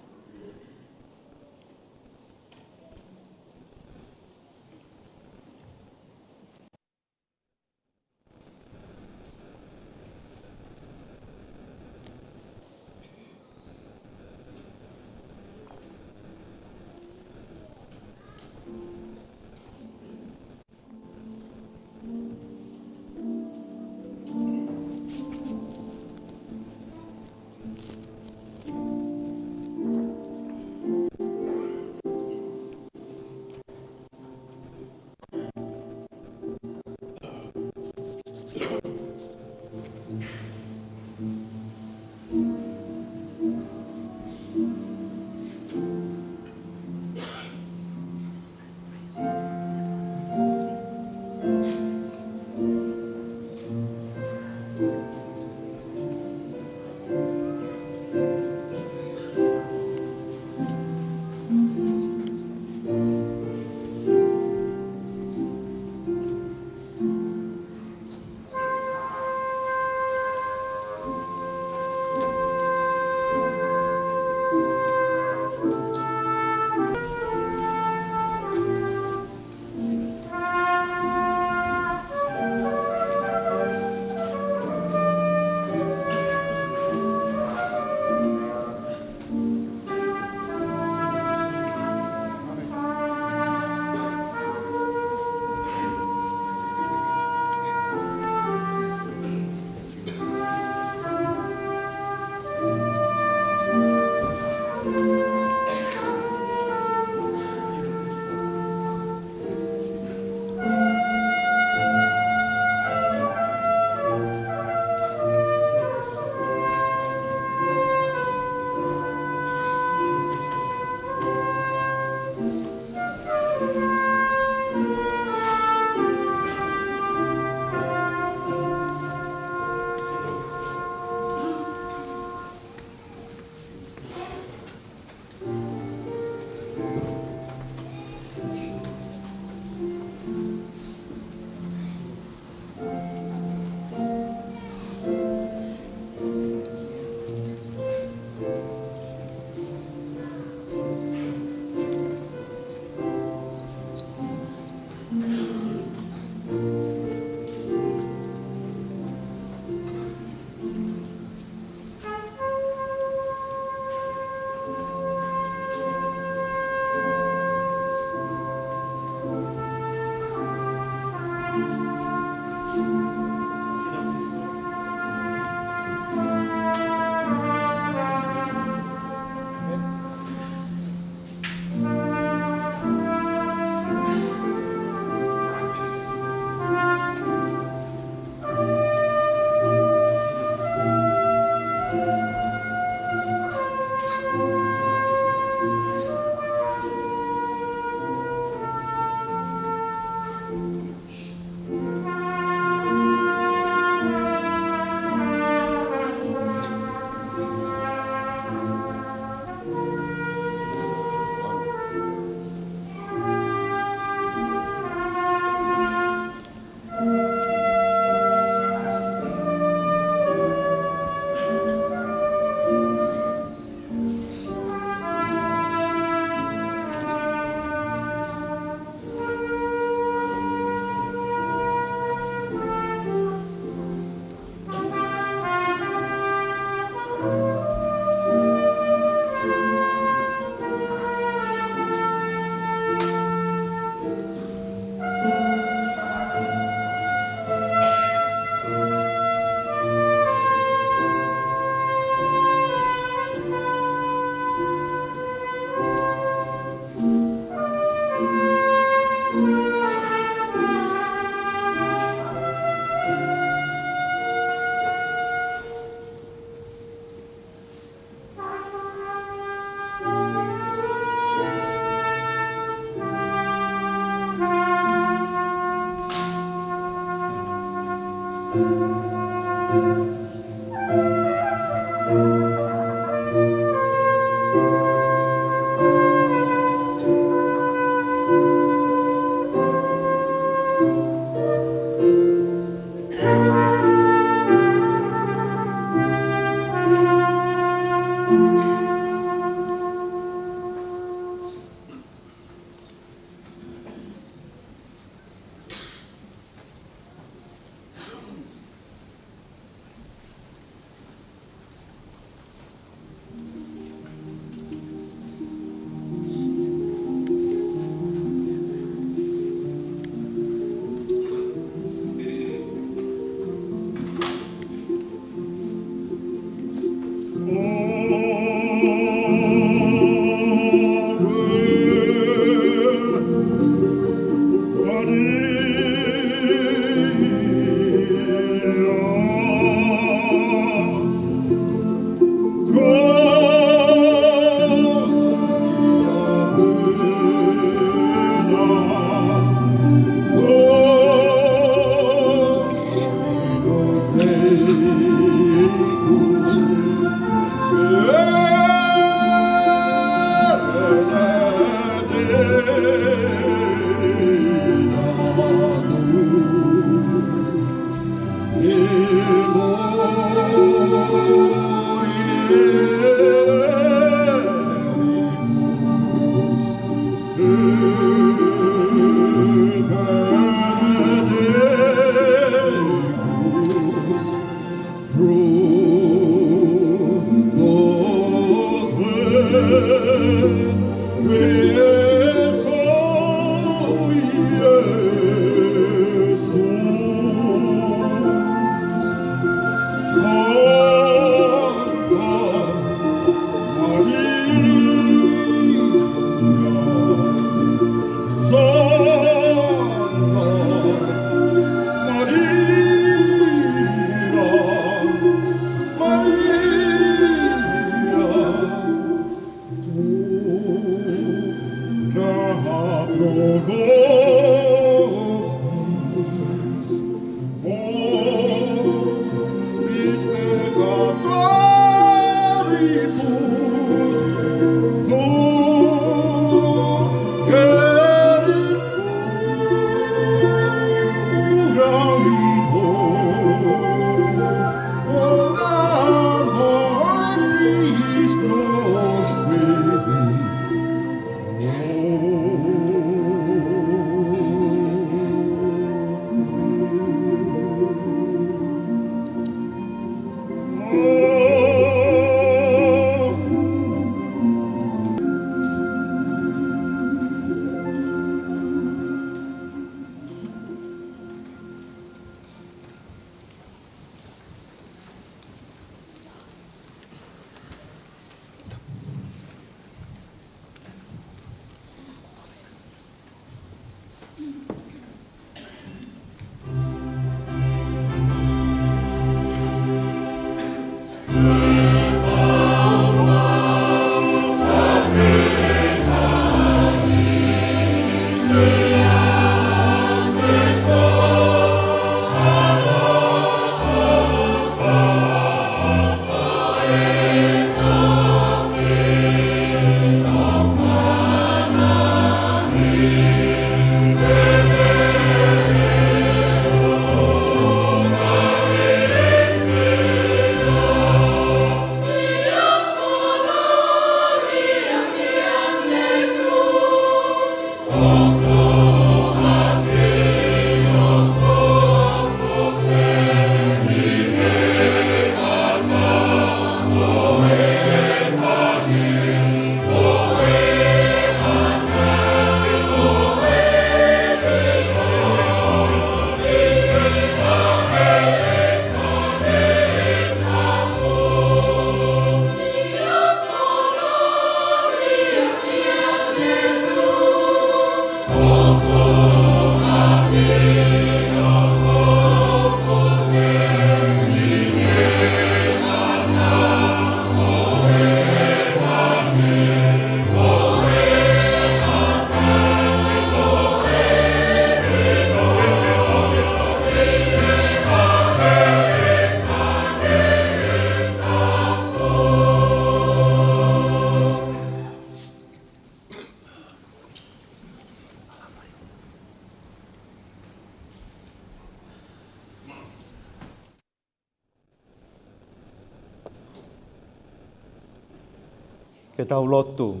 Ke tau lotu.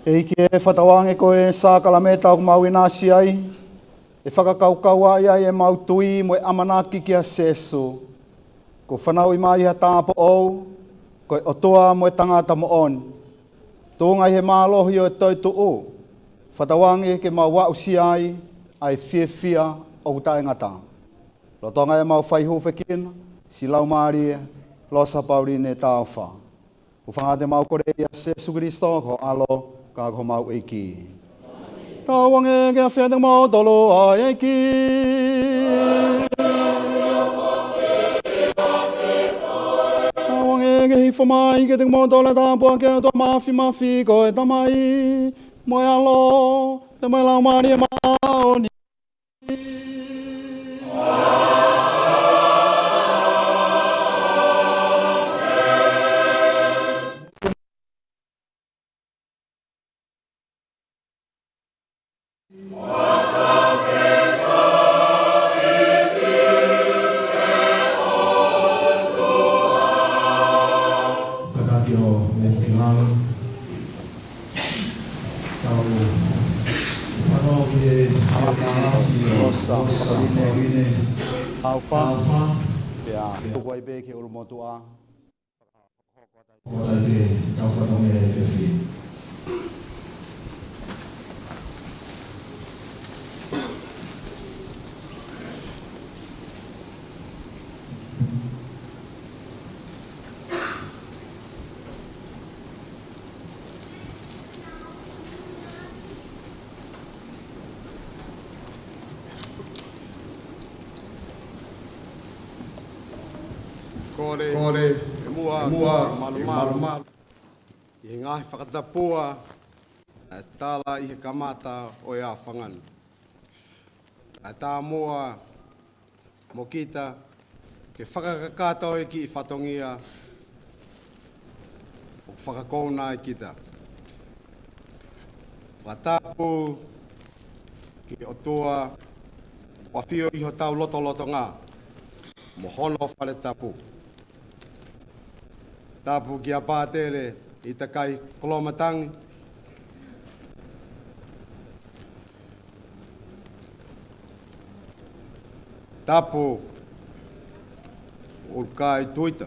ʻEiki ē, fakatauange ko e sākalamēniti ʻoku mau ʻinasi ai, ʻe fakakaukauaʻi ai ʻemau tui mo e ʻamanaki kia Sēsū, kuo fanauʻi mai ʻi ha tāupoʻou, ko e ʻOtua mo e tangata moʻoni, tuʻunga ʻi he mālohi ʻo e toetuʻu, fakatauange ke mau aʻusia ai ʻa e fiefia ʻoku taʻengata. Lolotonga ʻemau fai hūfekina, siʻi Laumālie, Losa Pauline Taufa. Hūfanga atu ʻemau kole ʻia Sēsū Kilisitō ko ho ʻAlo, ka ko homau ʻEiki. Tauange ke ʻafio ʻiate kimoutolu ʻa e ʻEiki. Tauange ke hifo mai kiate kimoutolu ʻa e tāpuaki ʻa e ʻOtua Māfimafi ko e Tamai, mo e ʻAlo, pea mo e Laumālie Māʻoniʻoni. Losa Pauline Taufa, pea tuku ai pē ki he ʻulumotuʻa. Ko e tau fatongia e fiefia. Kole, kole, ʻe muʻa, ʻe muʻa, ke malumalu, malumalu ʻi he ngaahi fakatapua naʻe tala ʻi he kamata ʻo e ʻaofangani. Kae tā muʻa mo kita ke fakakakato e kiʻi fatongia ʻoku fakakouna ai kita. Fakatapu ki he ʻOtua ʻoku ʻafio ʻi hotau lotolotonga mo hono fale tapu. Tapu kia Pātele ʻItakai Koloamatangi. Tapu ʻUlukai Tuita.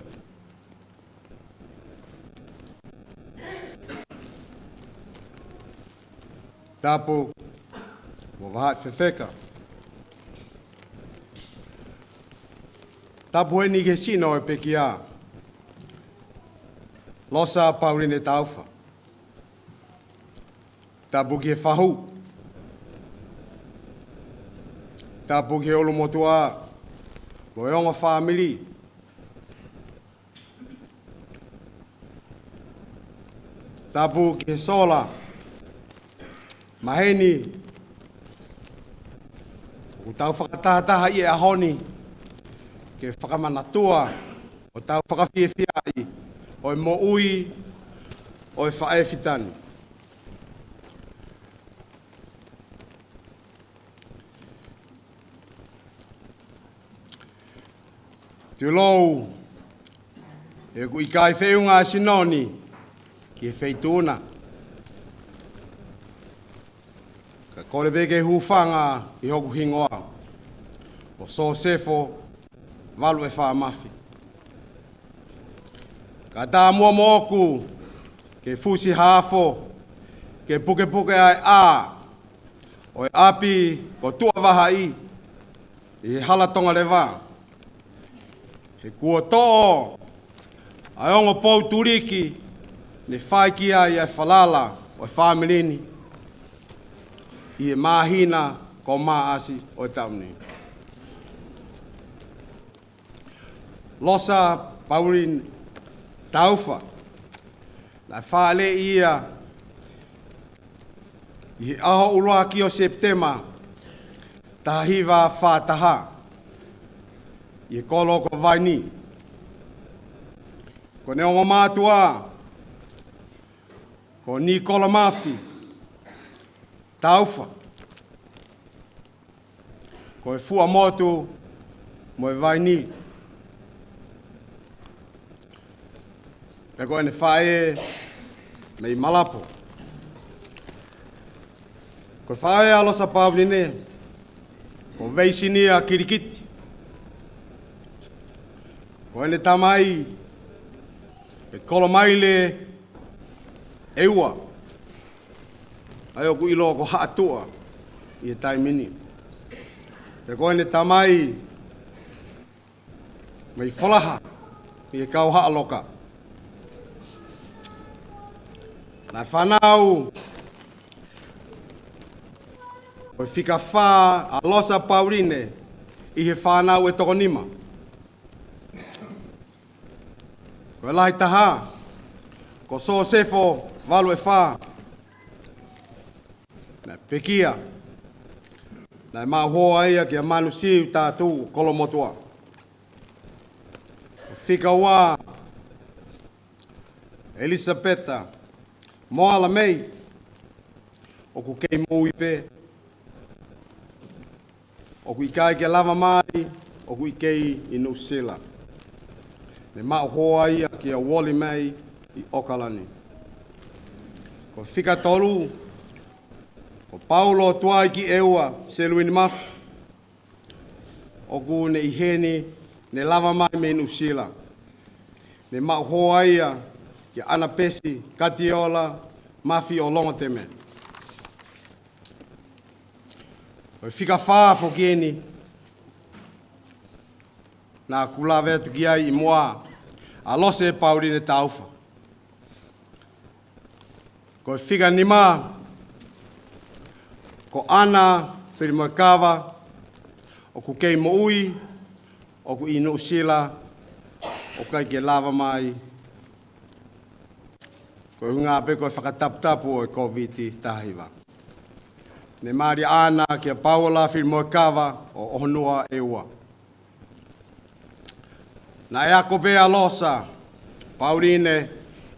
Tapu mo Vahaʻi Fefeka. Tapu eni ki he sino ʻo e pekia, Losa Pauline Taufa. Tapu ki he fahu. Tapu ki he ʻulumotuʻa mo e ongo fāmili. Tapu ki he sola maheni ʻoku tau fakatahataha ʻi he ʻaho ni ke fakamanatua ʻo tau fakafiefiaʻi ʻa e moʻui ʻo e faʻē fitani. Tulou, he ʻoku ʻikai feʻunga e sino ni ki he feituʻu na. Ka kole pē ke hūfanga ʻi hoku hingoa, ʻo Sosefo Valu ʻe Fā Mafi. Kae tā muʻa moʻoku ke fusi hafo ke pukepuke ʻa e ʻā ʻo e ʻapi ko Tuʻavahaʻi ʻi he hala Tongaleva. He kuo toʻo ʻa e ongo pou tuliki ne fai ki ai ʻa e falala ʻo e fāmili ni ʻi he māhina ko Maʻasi ʻo e taʻu ni. Losa Pauline Taufa, naʻe fāʻeleʻi ia ʻi he ʻaho ʻuluaki ʻo Sepitema, taha hiva fā taha, ʻi he kolo ko Vaini. Ko ʻene ongo mātuʻa ko Nikola Mafi Taufa, ko e Fuaʻamotu mo e Vaini. Pea ko ʻene faʻē mei Malapo. Ko e faʻē ʻa Losa Pauline ko Veisinia Kilikiti. Ko ʻene tamai ko Kolomaile ʻEua, ʻa ia ʻoku ʻiloa ko Haʻatuʻa ʻi he taimi ni. Pea ko ʻene tamai mei Folaha ʻi he kau Haʻaloka. Naʻe fānau ko e fika fā ʻa Losa Pauline ʻi he fānau ʻe toko nima. Ko e lahi taha ko Sosefo Valu ʻe Fā. Naʻe pekia, naʻe maʻu hoa ia kia Manusiu Tatu Kolomotuʻa. Ko e fika ua, ʻElisapeta Moala Mei, ʻoku kei moʻui pē. ʻOku ʻikai ke lava mai, ʻoku ʻi kei ʻi Nuʻusila. Ne maʻu hoa ia kia Uoli Mei ʻi ʻOkalani. Ko e fika tolu, ko Paulo Tuaiki ʻEua Seluini Mafi. ʻoku ne ʻi heni, ne lava mai mei Nuʻusila. Ne maʻu hoa ia kia ʻAnapesi Katiola Mafi ʻo Longoteme. Ko e fika fā foki eni naʻa ku lave atu ki ai ʻi muʻa, ʻa Lose Pauline Taufa. Ko e fika nima, ko ʻAna Filimoekava, ʻoku kei moʻui, ʻoku ʻi Nuʻusila, ʻoku ʻikai ke lava mai, ko e ʻuhinga pē ko e fakataputapu ʻo e Kōviti taha hiva. Ne mali ʻa ʻAna kia Paula Filimoekava ʻo ʻOhonua ʻEua. Naʻe ako pē ʻa Losa Pauline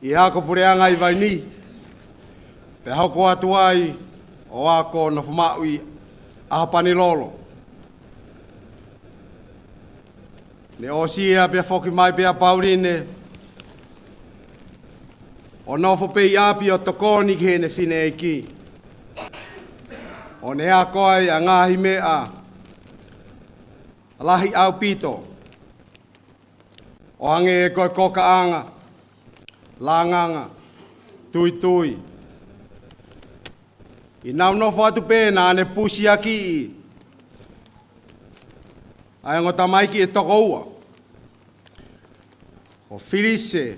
ʻi he ako puleʻanga ʻi Vainī, pea hoko atu ai ʻo ako nofomaʻu ʻi ʻAhopanilolo. Ne ʻosi ia pea foki mai pē ʻa Pauline ʻo nofo pē ʻi ʻapi ʻo tokoni ki heʻene fineʻeiki, ʻo ne ako ai ʻa e ngaahi meʻa lahi ʻaupito, ʻo hangē ko e kokaʻanga, langanga, tuitui. ʻI heʻenau nofo atu pē naʻa ne pusiakiʻi ʻa e ongo tamaiki ʻe toko ua, ko Filise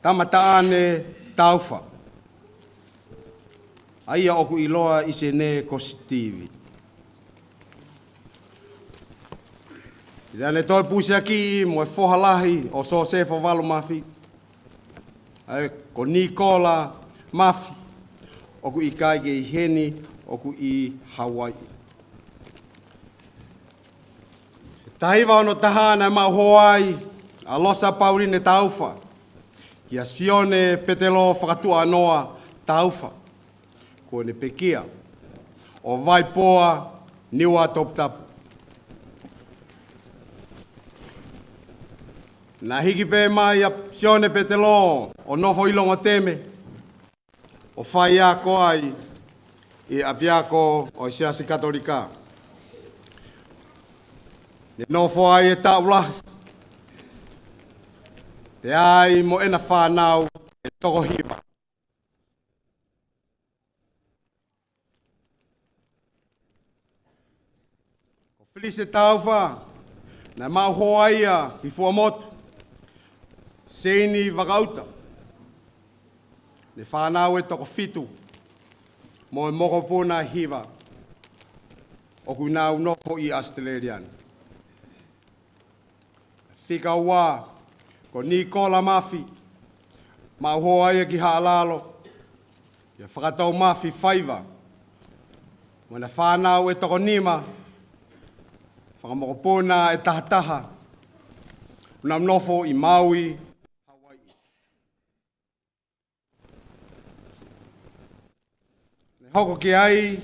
Tamataʻane Taufa, ʻa ia ʻoku ʻiloa ʻi Senē ko Sitivi. Naʻa ne toe pusiakiʻi mo e foha lahi ʻo Sosefo Valu Mafi, ʻa ia ko Nikola Mafi, ʻoku ʻikai ke ʻi heni, ʻoku ʻi Hauaiʻi. Taha hiva ono taha naʻe maʻu hoa ai ʻa Losa Pauline Taufa kia Sione Petelo Fakatuʻanoa Taufa, ko ʻene pekia, ʻo Vaipoa, Niua Toputapu. Naʻe hiki pē mai ʻa Sione Petelo ʻo nofo ʻi Longoteme, ʻo faiako ai ʻi he ʻapiako ʻo e Siasi Katolika. Ne nofo ai ʻi he taʻu lahi, pea ʻi ai mo ʻena fānau ʻe toko hiva. Ko Filise Taufa, naʻe maʻu hoa ia ʻi Fuaʻamotu, Seini Vakaʻuta. Ne fānau ʻe toko fitu, mo e mokopuna ʻe hiva, ʻoku nau nofo ʻi ʻAositelēlia ni. Fika ua, ko Nikola Mafi, maʻu hoa ia ki Haʻalalo, ʻia Fakatoumafi Faiva, mo ʻena fānau ʻe toko nima, fanga mokopuna ʻe taha taha, ʻoku nau nofo ʻi Maui, Hauaiʻi. Ne hoko ki ai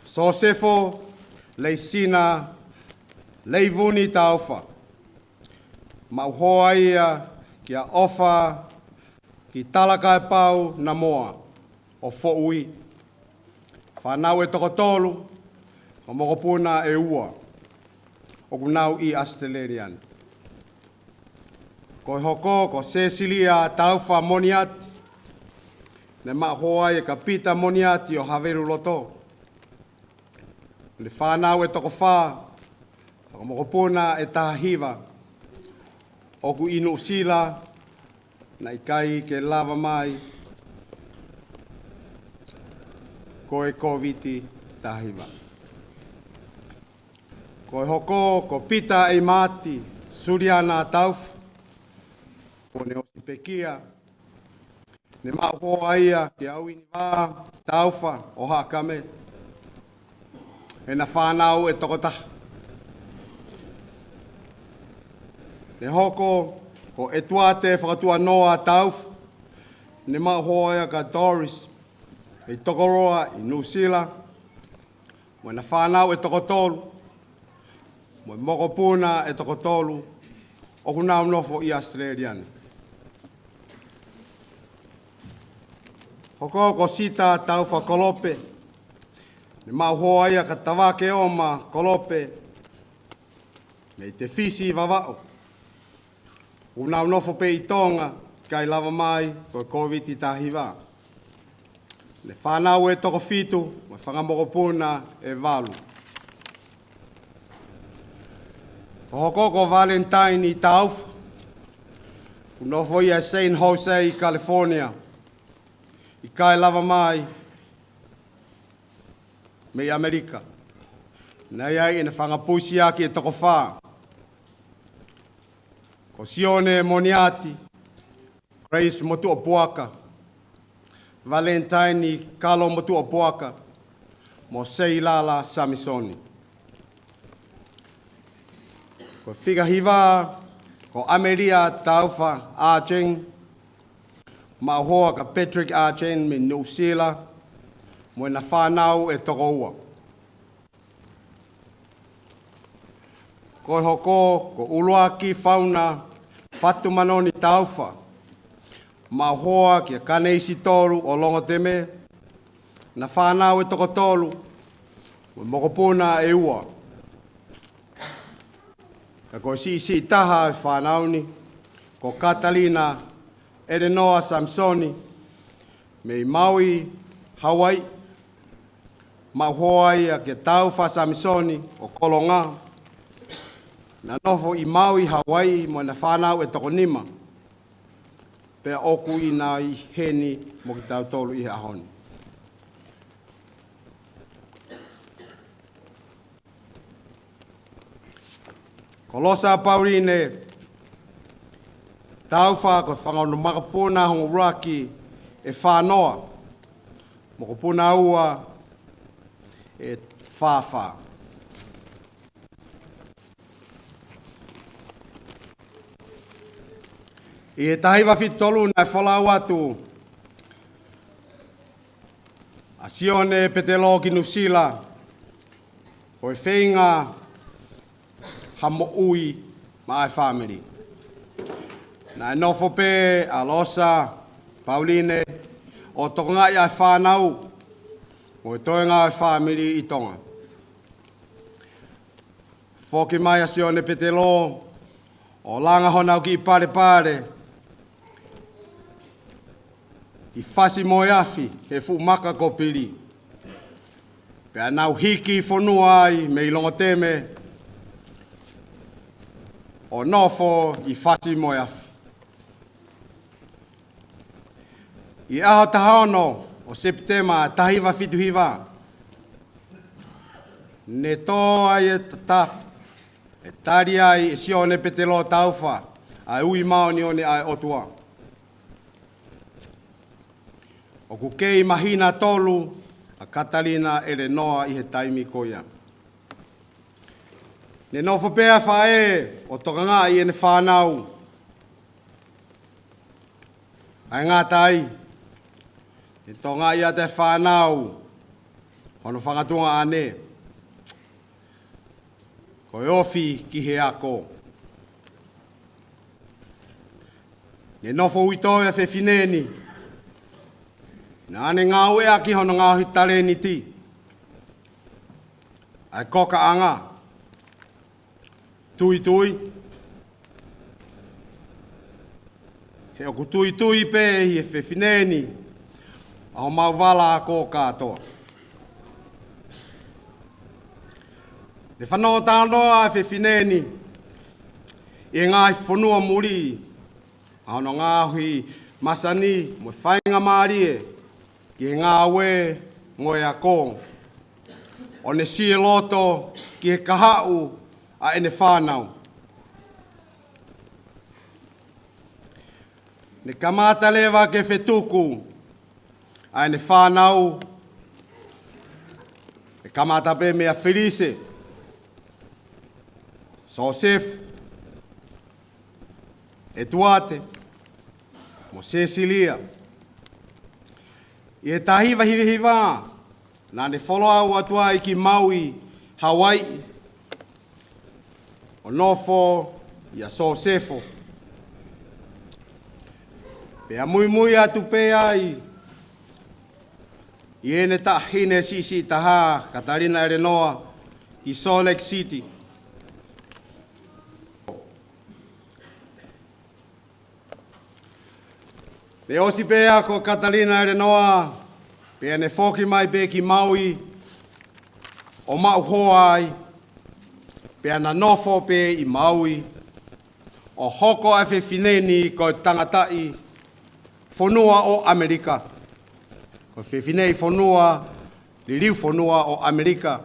Sosefo Leisina Leivuni Taufa, maʻu hoa ia kia ʻOfa ki Talakaepau Namoa ʻo Foʻui. Fānau ʻe toko tolu, mo e mokopuna ʻe ua, ʻoku nau ʻi ʻAositelēlia ni. Ko e hoko, ko Sesilia Taufa Moniati, ne maʻu hoa ia kia Pita Moniati ʻo Haveluloto. Ne fānau ʻe toko fā, mo e mokopuna ʻe taha hiva, ʻoku ʻi Nuʻusila, naʻe ʻikai ke lava mai, ko e Kōviti taha hiva. Ko e hoko, ko Pita ʻEimaati Suliana Taufa, kuo ne ʻosi pekia, ne maʻu hoa ia kia ʻUinivā Taufa ʻo Haʻakame, ʻena fānau ʻe toko taha. Ne hoko, ko ʻEtuate Fakatuʻanoa Taufa, ne maʻu hoa ia kia Doris ʻi Tokoroa ʻi Nuʻusila, mo ʻena fānau ʻe toko tolu, mo e mokopuna ʻe toko tolu, ʻoku nau nofo ʻi ʻAositelēlia ni. Hoko, ko Sita Taufa Kolope, ne maʻu hoa ia kia Tavakeoma Kolope, mei Tefisi, Vavaʻu. ʻOku nau nofo pē ʻi Tonga, ʻikai lava mai ko e Kōviti taha hiva. Ne fānau ʻe toko fitu, mo e fanga mokopuna ʻe valu. Ko hoku ʻofa ko Valentine Taufa, ʻoku nofo ia ʻi San Jose, California, ʻikai lava mai mei ʻAmelika. Naʻe ʻi ai ʻene fanga pusiaki ʻe toko fā. Ko Sione Moniati, Grace Motuʻapuaka, Valentine Kalo Motuʻapuaka, mo Seilala Samisoni. Ko e fika hiva, ko ʻAmelia Taufa Ācheng, maʻu hoa kia Patrick Ācheng mei Nuʻu Sila, mo ʻena fānau ʻe toko ua. Ko e hoko, ko ʻUluaki Fauna Fatumanoni Taufa, maʻu hoa kia Kaneisi Tolu ʻo Longoteme, ʻena fānau ʻe toko tolu, mo e mokopuna ʻe ua. Ka ko e siʻisiʻi taha ʻo e fānau ni, ko Katalina ʻElenoa Samisoni, mei Maui, Hauaiʻi, maʻu hoa ia kia Taufa Samisoni ʻo Kolonga. Naʻa nofo ʻi Maui, Hauaiʻi, mo ʻena fānau ʻe toko nima. Pea ʻoku ʻi ai heni mo kitautolu ʻi he ʻaho ni. Ko Losa Pauline Taufa, ko e fanga mokopuna hono ʻuluaki ʻe fā noa, mokopuna ua ʻe fā fā. ʻI he taha hiva fitu tolu naʻe folau atu ʻa Sione Petelo ki Nuʻu Sila, ko e feinga ha moʻui maʻa e fāmili. Naʻe nofo pē ʻa Losa Pauline ʻo tokangaʻi ʻa e fānau mo e toenga ʻo e fāmili ʻi Tonga. Foki mai ʻa Sione Petelo ʻo langa honau kiʻi palepale ʻi Fasi-moe-Afi he fuʻu maka ko Pili. Pea nau hiki fonua ai mei Longoteme ʻo nofo ʻi Fasi-moe-Afi. ʻI he ʻaho taha ono ʻo Sepitema taha hiva fitu hiva, ne tō ai e tatafu ʻe tali ai ʻe Sione Petelo Taufa ʻa e ui māʻoniʻoni ʻa e ʻOtua. ʻOku kei māhina tolu ʻa Katalina ʻElenoa ʻi he taimi ko ia. Ne nofo pē ʻa e faʻē ʻo tokangaʻi ʻene fānau. ʻA e ngata ai, ne tokangaʻi ʻa e fānau hono fanga tuongaʻane. Ko e ofi ki he ako. Ne nofo uitou ʻa e fefine ni. Naʻa ne ngāueʻaki hono ngaohi talēniti, ʻa e kokaʻanga, tuitui. He ʻoku tuitui pē ʻi he fefine ni ʻa homau vala ako kātoa. Ne fanongo talanoa ʻa e fefine ni ʻi he ngaahi fonua muli, ʻa hono ngaohi masani mo e faingamālie ki he ngāue mo e ako, ʻo ne sio loto ki he kahaʻu ʻa ʻene fānau. Ne kamata leva ke fetuku ʻa ʻene fānau, ʻe kamata pē meia Felise, Sōsefa, ʻEtuate, mo Sesilia. ʻI he taha hiva hiva hiva, naʻa ne folau atu ai ki Maui, Hauaiʻi, ʻo nofo ʻia Sōsefo. Pea muimui atu pē ai ʻi heʻene taʻahine siʻisiʻi taha, Katalina ʻElenoa, ki Salt Lake City. Ne ʻosi pē ia ko Katalina ʻElenoa, pea ne foki mai pē ki Maui ʻo maʻu hoa ai, pea na nofo pē ʻi Maui, ʻo hoko ʻa e fefine ni ko e tangataʻi fonua ʻo ʻAmelika, ko e fefine fonua, liliu fonua ʻo ʻAmelika.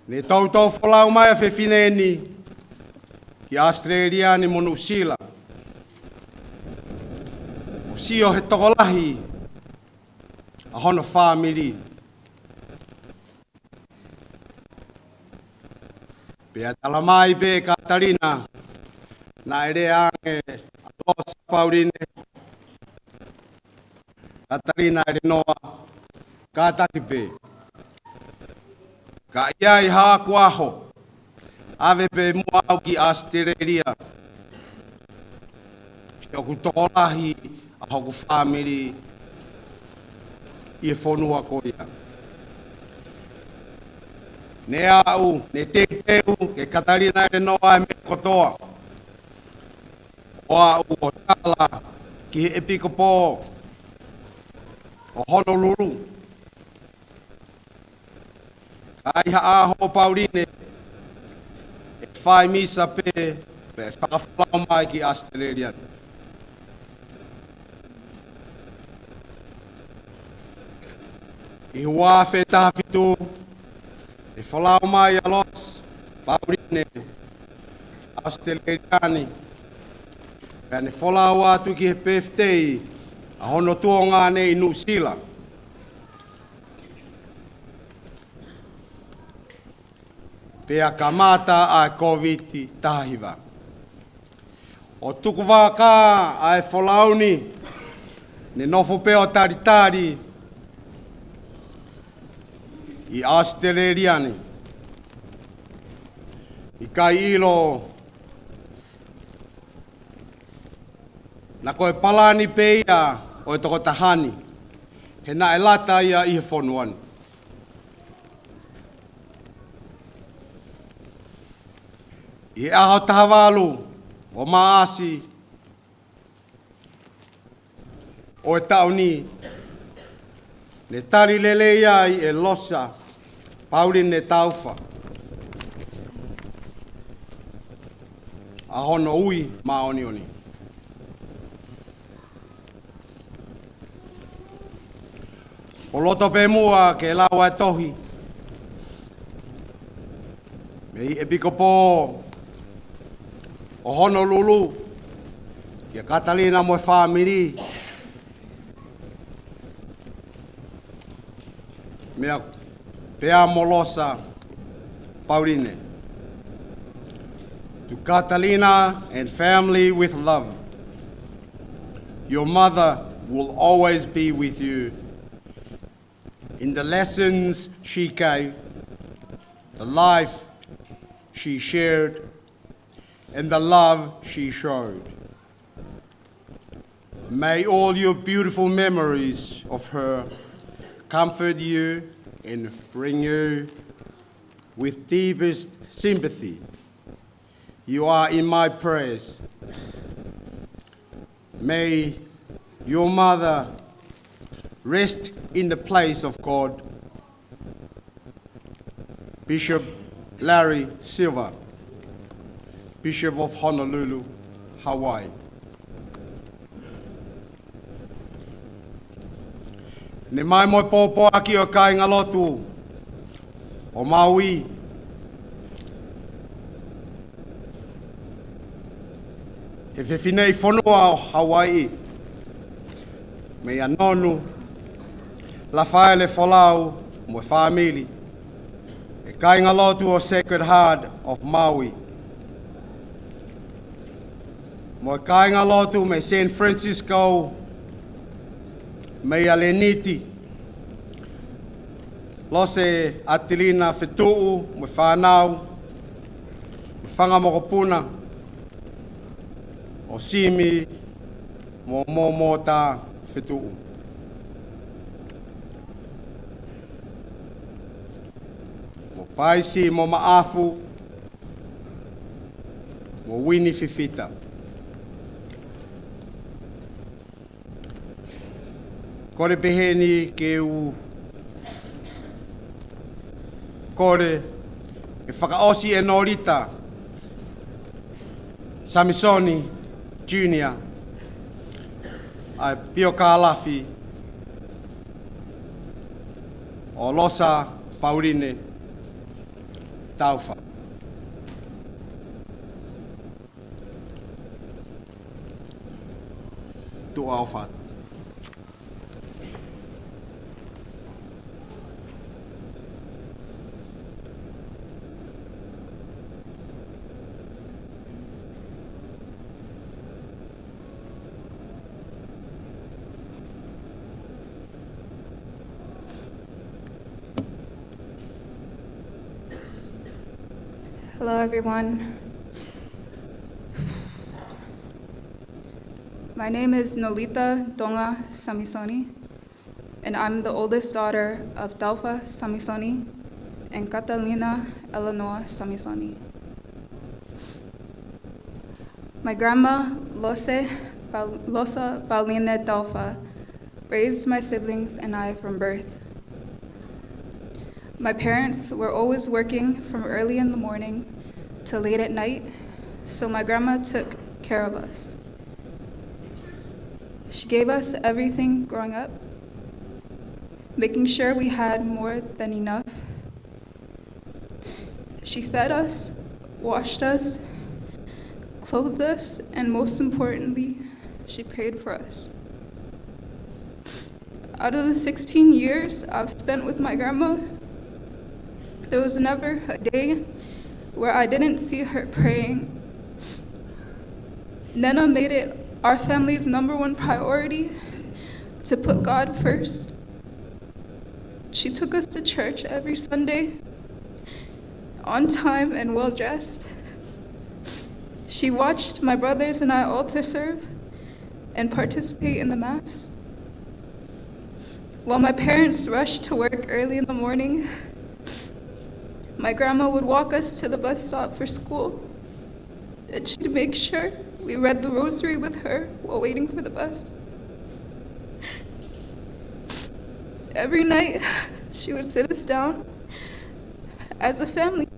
Ne toutou folau mai ʻa e fefine ni ki ʻAositelēlia ni mo Nuʻusila, ʻo sio he tokolahi ʻa hono fāmili. Pea tala mai pē ʻe Katalina, naʻe lea ange ʻa Losa Pauline, Katalina ʻElenoa, kātaki pē. Ka ʻi ai haʻaku ʻaho, ʻave pē muʻa au ki ʻAositelēlia, he ʻoku tokolahi ʻa hoku fāmili ʻi he fonua ko ia. Ne aʻu, ne teuteu ʻe Katalina ʻElenoa e meʻa kotoa, ʻo aʻu ʻo tala ki he ʻepikopō ʻo Honolulu. Ka ʻi ha ʻaho, Pauline, ʻe fai misa pē, pea ʻe fakafolau mai ki ʻAositelēlia. ʻI he ua afe taha fitu, ʻe folau mai ʻa Losa Pauline ʻAositelēlia ni, pea ne folau atu ki he pēfitei ʻa hono tuongaʻane ʻi Nuʻusila. Pea kamata ʻa e Kōviti taha hiva. ʻO tukuvakā ʻa e folau ni, ne nofo pē ʻo talitali ʻi ʻAositelēlia ni. ʻIkai ʻilo naʻa ko e palani pē ia ʻo e tokotaha ni, he naʻe lata ia ʻi he fonua ni. ʻI he ʻaho taha valu ʻo Maʻasi ʻo e taʻu ni, ne tali lelei ai ʻe Losa Pauline Taufa ʻa hono ui māʻoniʻoni. ʻOku ou loto pē muʻa ke lau ʻa e tohi mei he ʻepikopō ʻo Honolulu kia Katalina mo e fāmili, meʻa pea mo Losa Pauline. To Katalina and family with love. Your mother will always be with you in the lessons she gave, the life she shared, and the love she showed. May all your beautiful memories of her comfort you and bring you with deepest sympathy. You are in my prayers. May your mother rest in the place of God. Bishop Larry Silver, Bishop of Honolulu, Hawaii. Ne mai mo e pōpoaki ʻo e kāingalotu ʻo Maui, he fefine fonua ʻo Hawaii, meia Nonu Lafaele Folau mo e fāmili, he kāingalotu ʻo Sacred Heart of Maui, mo e kāingalotu mei San Francisco, meia Leniti Lose ʻAtilina Fetuʻu mo e fānau, mo e fanga mokopuna ʻo Simi mo Momota Fetuʻu, mo Paisi mo Maʻafu, mo Uini Fifita. Kole pehē ni ke u kole ke fakaʻosi ʻe Nolita Samisoni Junior ʻa e piokālafi ʻo Losa Pauline Taufa. Tuʻa ʻofa. Hello, everyone. My name is Nolita Tonga Samisoni, and I'm the oldest daughter of Taufa Samisoni and Catalina Eleanor Samisoni. My grandma, Lose Pau-, Losa Pauline Taufa, raised my siblings and I from birth. My parents were always working from early in the morning to late at night, so my grandma took care of us. She gave us everything growing up, making sure we had more than enough. She fed us, washed us, clothed us, and most importantly, she prayed for us. Out of the sixteen years I've spent with my grandma, there was never a day where I didn't see her praying. Nena made it our family's number one priority to put God first. She took us to church every Sunday, on time and well dressed. She watched my brothers and I altar serve and participate in the Mass. While my parents rushed to work early in the morning, my grandma would walk us to the bus stop for school, and she'd make sure we read the rosary with her while waiting for the bus. Every night, she would sit us down as a family,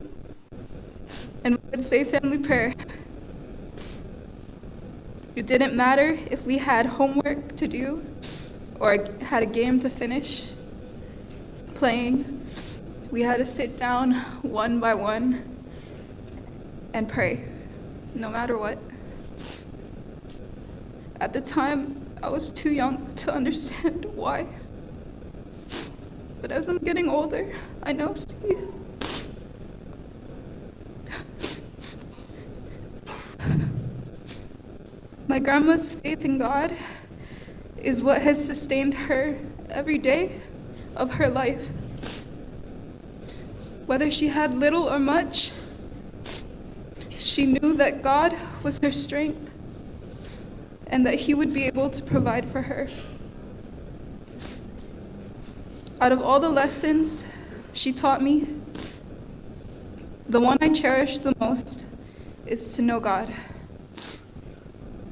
and we would say family prayer. It didn't matter if we had homework to do or had a game to finish playing. We had to sit down one by one and pray, no matter what. At the time, I was too young to understand why. But as I'm getting older, I now see. My grandma's faith in God is what has sustained her every day of her life. Whether she had little or much, she knew that God was her strength and that he would be able to provide for her. Out of all the lessons she taught me, the one I cherish the most is to know God.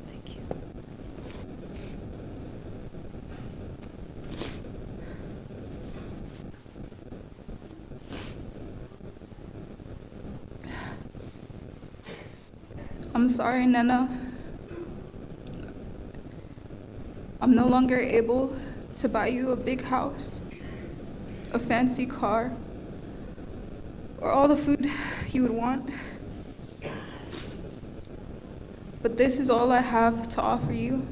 Thank you. I'm sorry, Nena. I'm no longer able to buy you a big house, a fancy car, or all the food you would want. But this is all I have to offer you,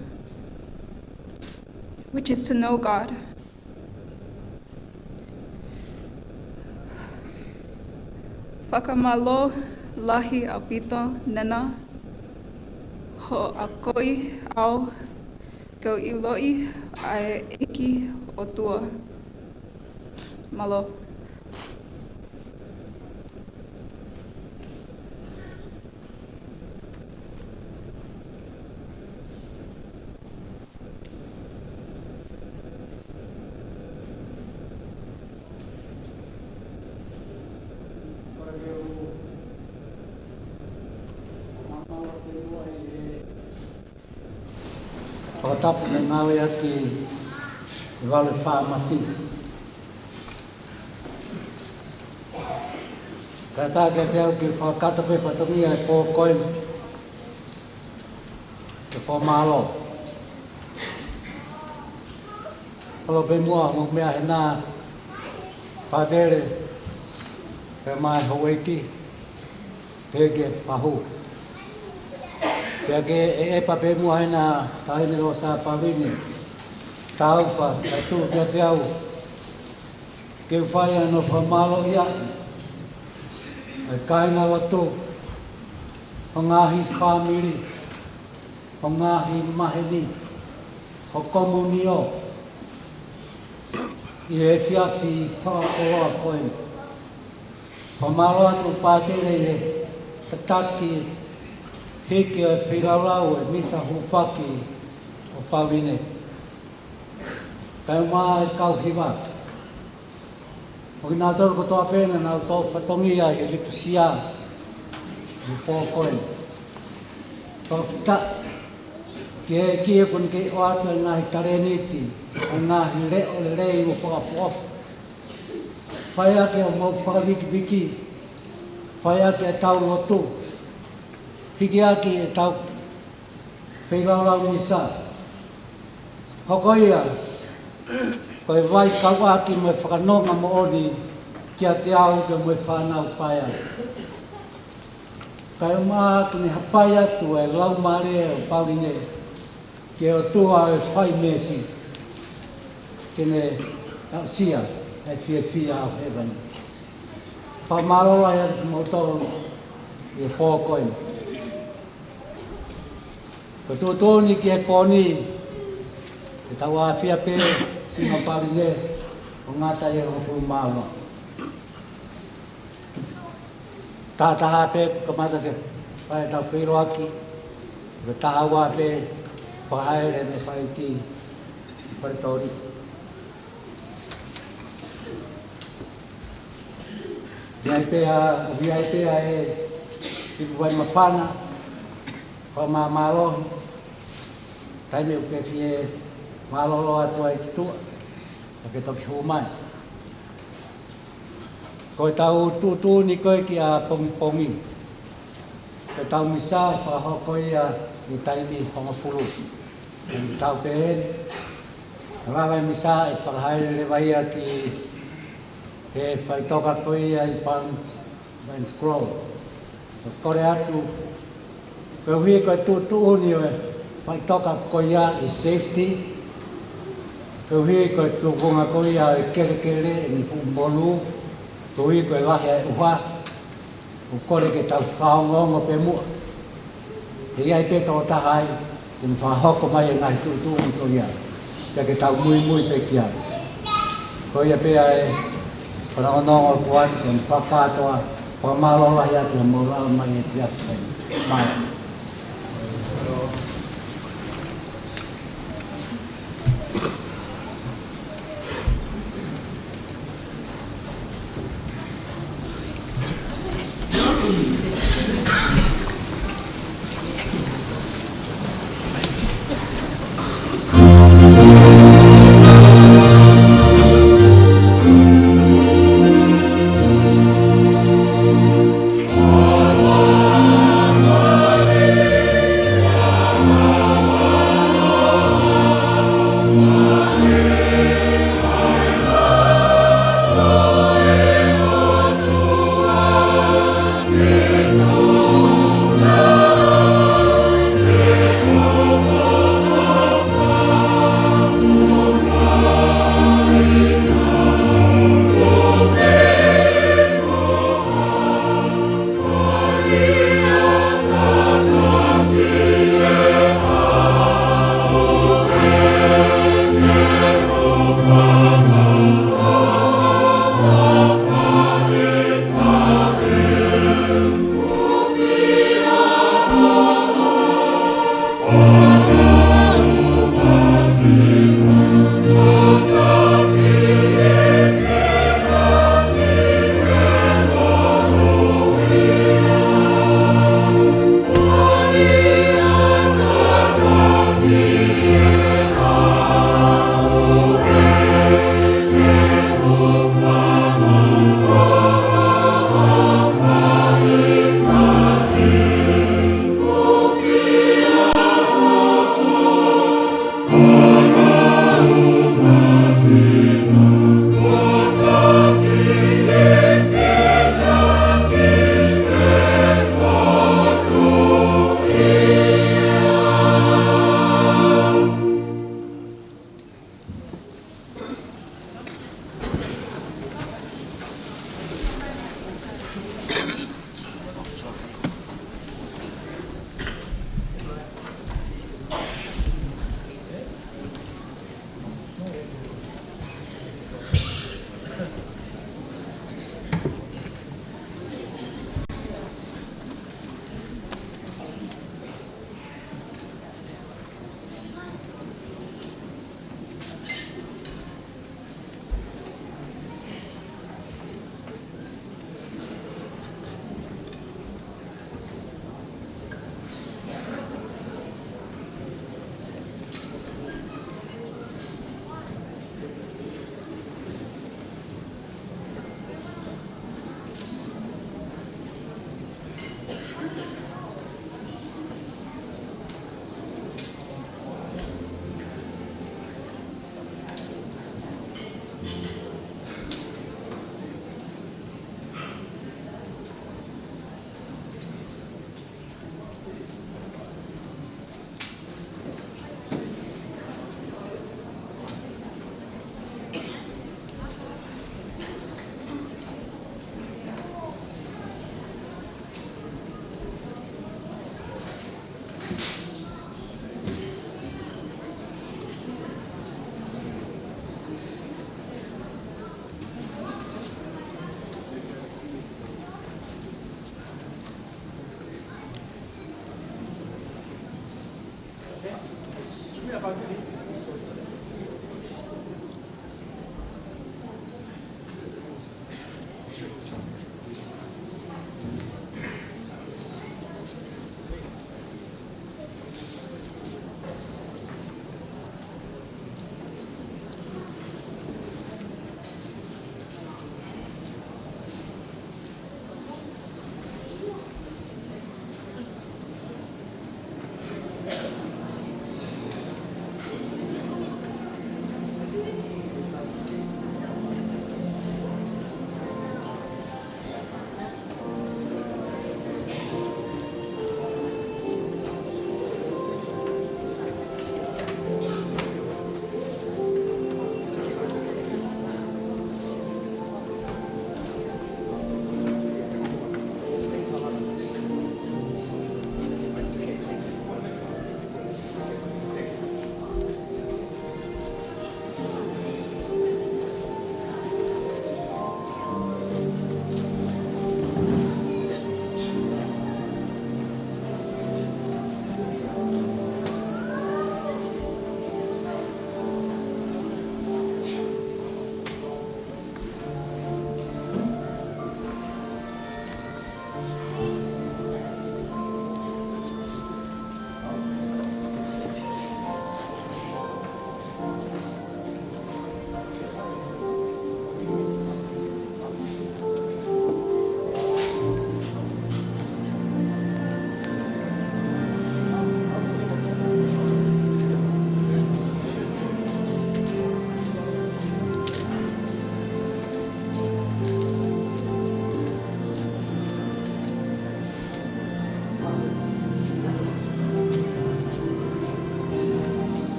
which is to know God. Fakamālō lahi ʻaupito, Nena, hoʻo akoʻi au ke u ʻiloʻi ʻa e ʻEiki ʻOtua. Mālō. Fakatapu mo e ngāue ʻa e ʻi Valefāmafi. Kātaki ʻe au ke fakakakato pē fatongia e pō ko eni ke fakamālō. ʻAlu pē muʻa hoʻomou meʻa hena, Pātele, pea mo e houʻeiki, pea ke pahu. Pea ke ʻe, ʻe pā pē muʻa hena, Taʻahine Losa Pavini, taufa, tatu kiate au, ke u fai hano fakamālōʻia ʻa e kāingalotu, ho ngaahi fāmili, ho ngaahi maheni, ho komiunitī, ʻi he efiafi fakakoloa ko eni. Fakamālō atu Pātele ʻi he tataki hiki ʻo e feilaulau e misa hūfaki ʻo Pavini. Kae ʻumaʻā e kau hiva. Mo kinautolu kotoa pē naʻa nau tō fatongia ʻi he litusia ʻi he pō ko eni. Fakafetaʻi ki he ʻEiki he kuo ne kei ʻoatu e ngaahi talēniti, e ngaahi leʻo lelei mo fakaʻofoʻofa. Fai ʻaki ʻemau fakavikiviki, fai ʻaki ʻetau lotu, hiki ʻaki ʻetau feilaulau misa. Hoko ia ko e vaikauʻaki mo e fakanonga moʻoni kiate au pea mo e fānau paea. Kae ʻumaʻā kuo ne hapai atu e laumālie ʻo Pavini ki he ʻOtua ʻo e fai meesi, ke ne aʻusia e fiefia ʻo hēvani. Fakamālō lahi atu kimoutolu ʻi he pō ko eni. Ko e tuʻutuʻuni ki he pō ni, ke tau aʻu pē, sino Pavini, ʻo ngata ʻi he hongofulu mā ua. Taha taha pē kamata ke fai ʻetau feʻiloaki, ko e taha ua pē fakahā ʻe he faʻitō, faʻitō. ʻI ai pē ʻa, ʻi ai pē ʻa e ipu vai māfana, fakamālō, taimi ʻoku ke fie mālōlō atu ai ki tuʻa, ka ke toki hū mai. Ko ʻetau tuʻutuʻuni ko ē ki ʻapongipongi. Ko ʻetau misa fakahoko ia ʻi he taimi hongofulu. ʻI he taʻu pehē ni, lava e misa ʻe fakahā leva ia ki he faʻitoka ko ia ʻi Palm Men's Grove. Kole atu, koeʻuhi ko e tuʻutuʻuni ʻo e faʻitoka ko ia ʻi he safety, koeʻuhi ko e tuʻunga ko ia ʻo e kelekele ʻi he fuʻu monū, koeʻuhi ko e lahi ʻa e ʻuha, ʻoku kole ke tau fakaongoongo pē muʻa. He ʻi ai pē tokotaha ai, ke ne fakahoko mai e ngaahi tuʻutuʻuni ko ia. Pea ke tau muimui pē ki ai. Ko ia pē ʻa e fanongonongo atu, ke ne fakakātoa, fakamālō lahi atu hoʻomou lava mai he efiafi ni. Mālō.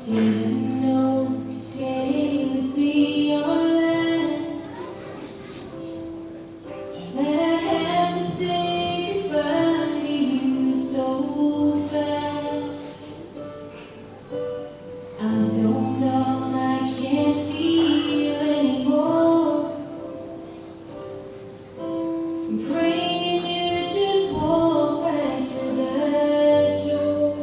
Didn't know today would be your last. That I have to say goodbye to you so fast. I'm so numb, I can't feel anymore. I'm praying you just walk right through that door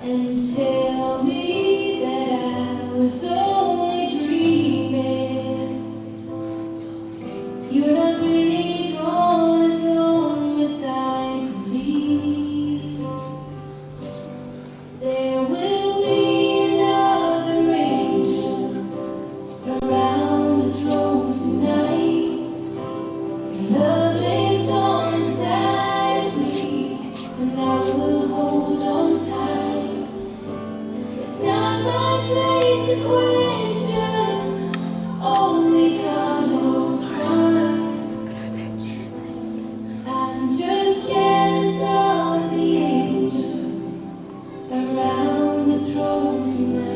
and tell me that I was only dreaming. You're not really gone as long as I believe. There will be another angel around the throne tonight. Your love lives on inside of me, and I will hold on tight. It's not my place to question, only God knows why. I'm just jealous of the angels around the throne tonight.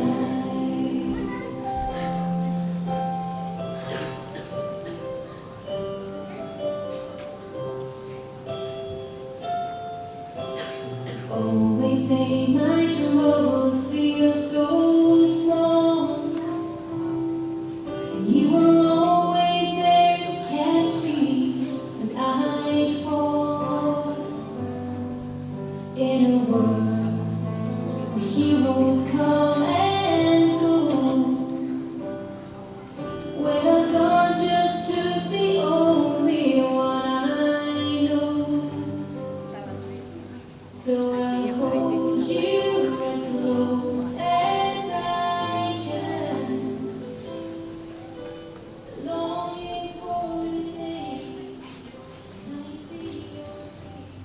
Always made my troubles feel so small. And you were always there to catch me when I'd fall. In a world where heroes come and go, well, God just took the only one I know. So I'll hold you as close as I can, longing for the day I see your face.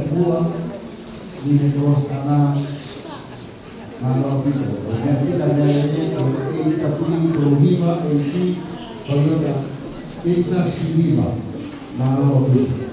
Fua, ʻi he Kolosi Kana, mālō ʻaupito. Ko e meʻa fika meʻa ʻe, ʻe, ʻe ita puli ko hiva ʻe iti, ko iota, ʻe isa siliva, mālō ʻaupito.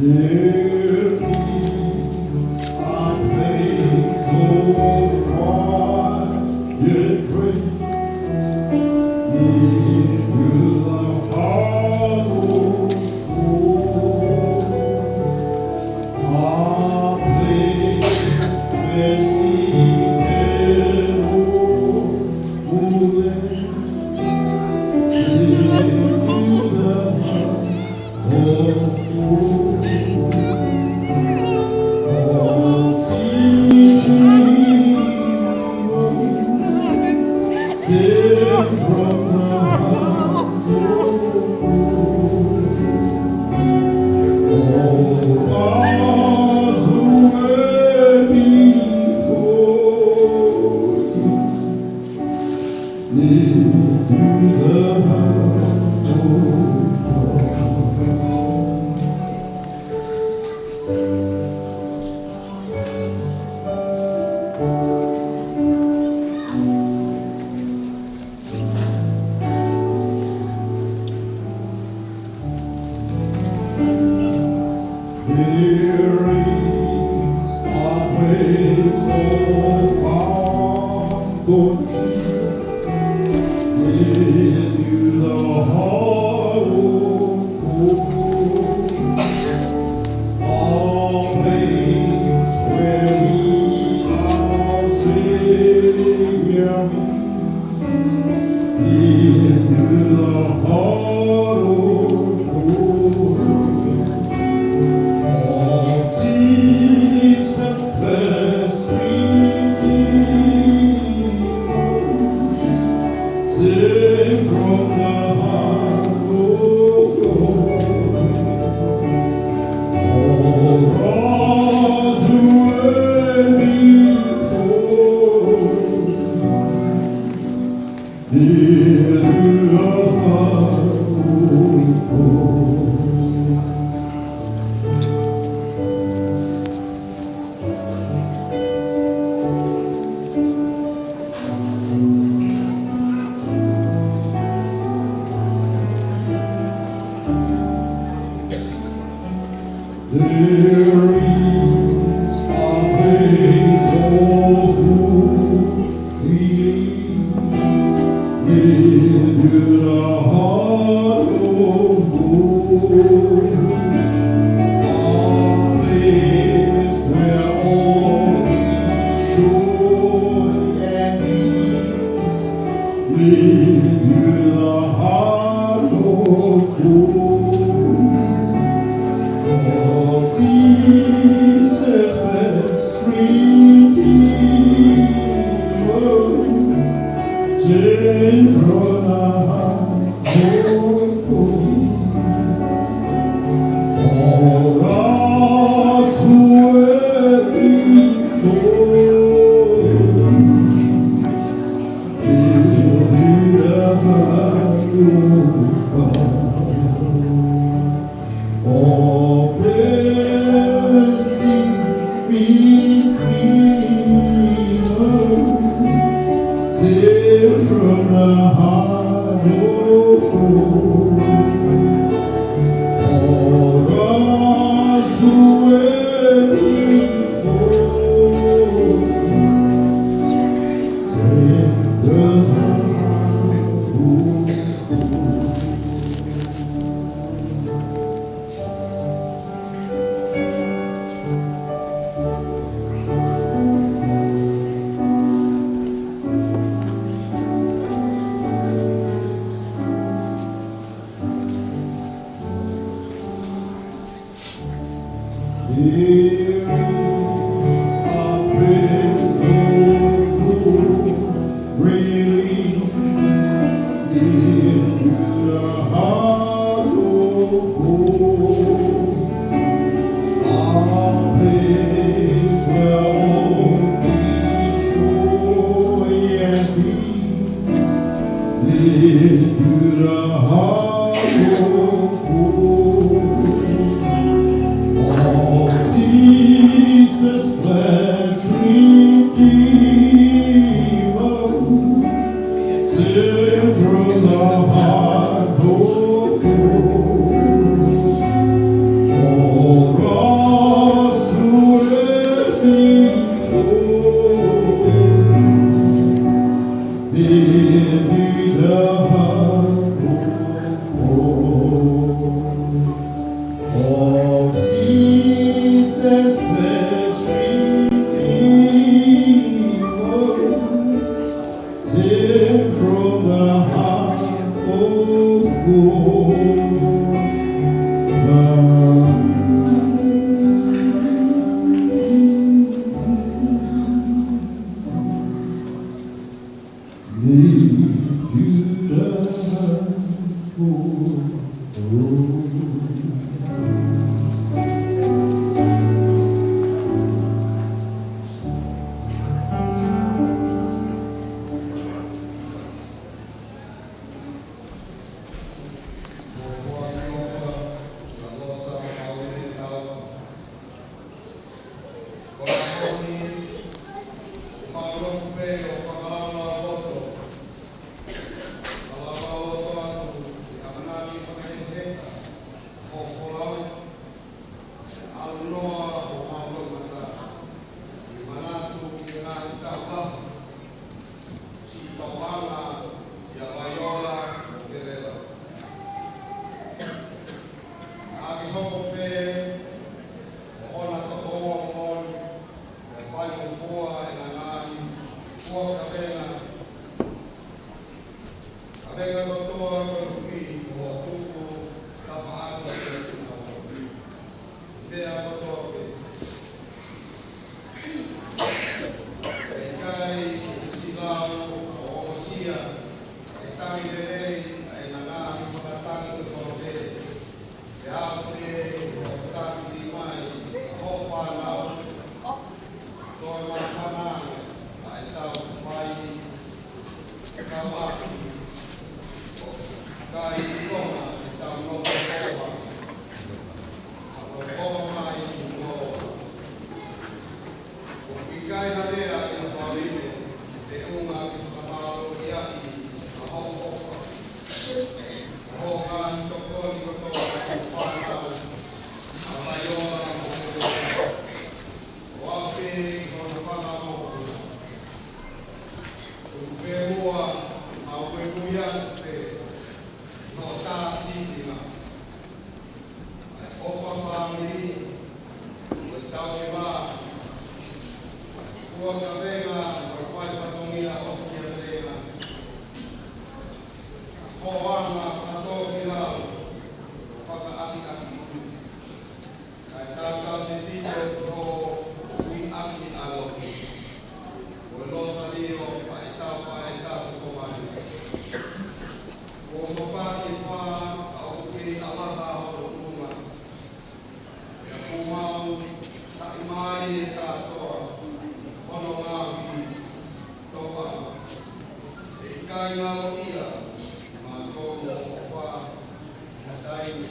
Dear Jesus, I praise your quiet grace. Into the heart of hope. There is a place of comfort in the heart of God. A place where we are Savior. Into the heart of God. All Jesus bless Redeemer, sent from the heart of God. All those who were before. There is a place of release in the heart of God. A place where all is joy and peace. Into the heart of God. Oh, Jesus, blessed Redeemer, sent from the heart of God. All those who were before. There is a place of full relief in the heart of God. A place where all is joy and peace. Into the heart of God. Oh, Jesus, blessed Redeemer, sent from the heart of God. For us who Tau ke vā, fua kavenga, ʻo fai fatongia ʻo Siapelenga. Ko anga fatōkilalo, fakaʻakiʻaki. Kae tautautefito ki hoʻo ui ʻaki ʻa e lotu. Ko e Losalio ʻa e Taufaʻahitapu ko Malia. Ko e mapaki fā, ka ʻoku kei ʻalaha hono tuʻunga. Pea kuo mau taʻimai e kātoa hono ngaahi toʻa. ʻE ʻikai ngalo ia, ma tō mo ʻofa ha taimi.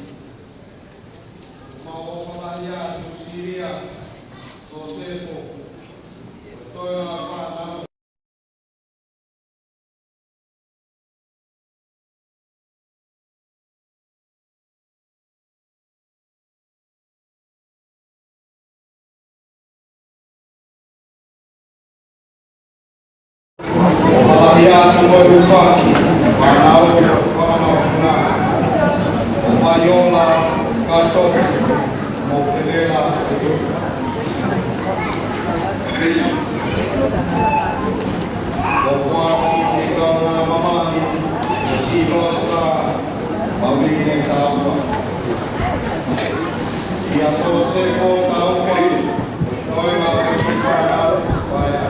Mau ʻofa lahi atu Silia, Sosefo, ko e toenga fānau. ʻOfa lahi atu mo e hūfaki, fānau, fānau, ʻo Maiola, Kato, mo Pevela. ʻOfa ki he kaungā mamahi, ʻo Silosa, Pauline Taufa. ʻIa Sosefo Taufa, toenga ʻo e kiʻi fānau, paea.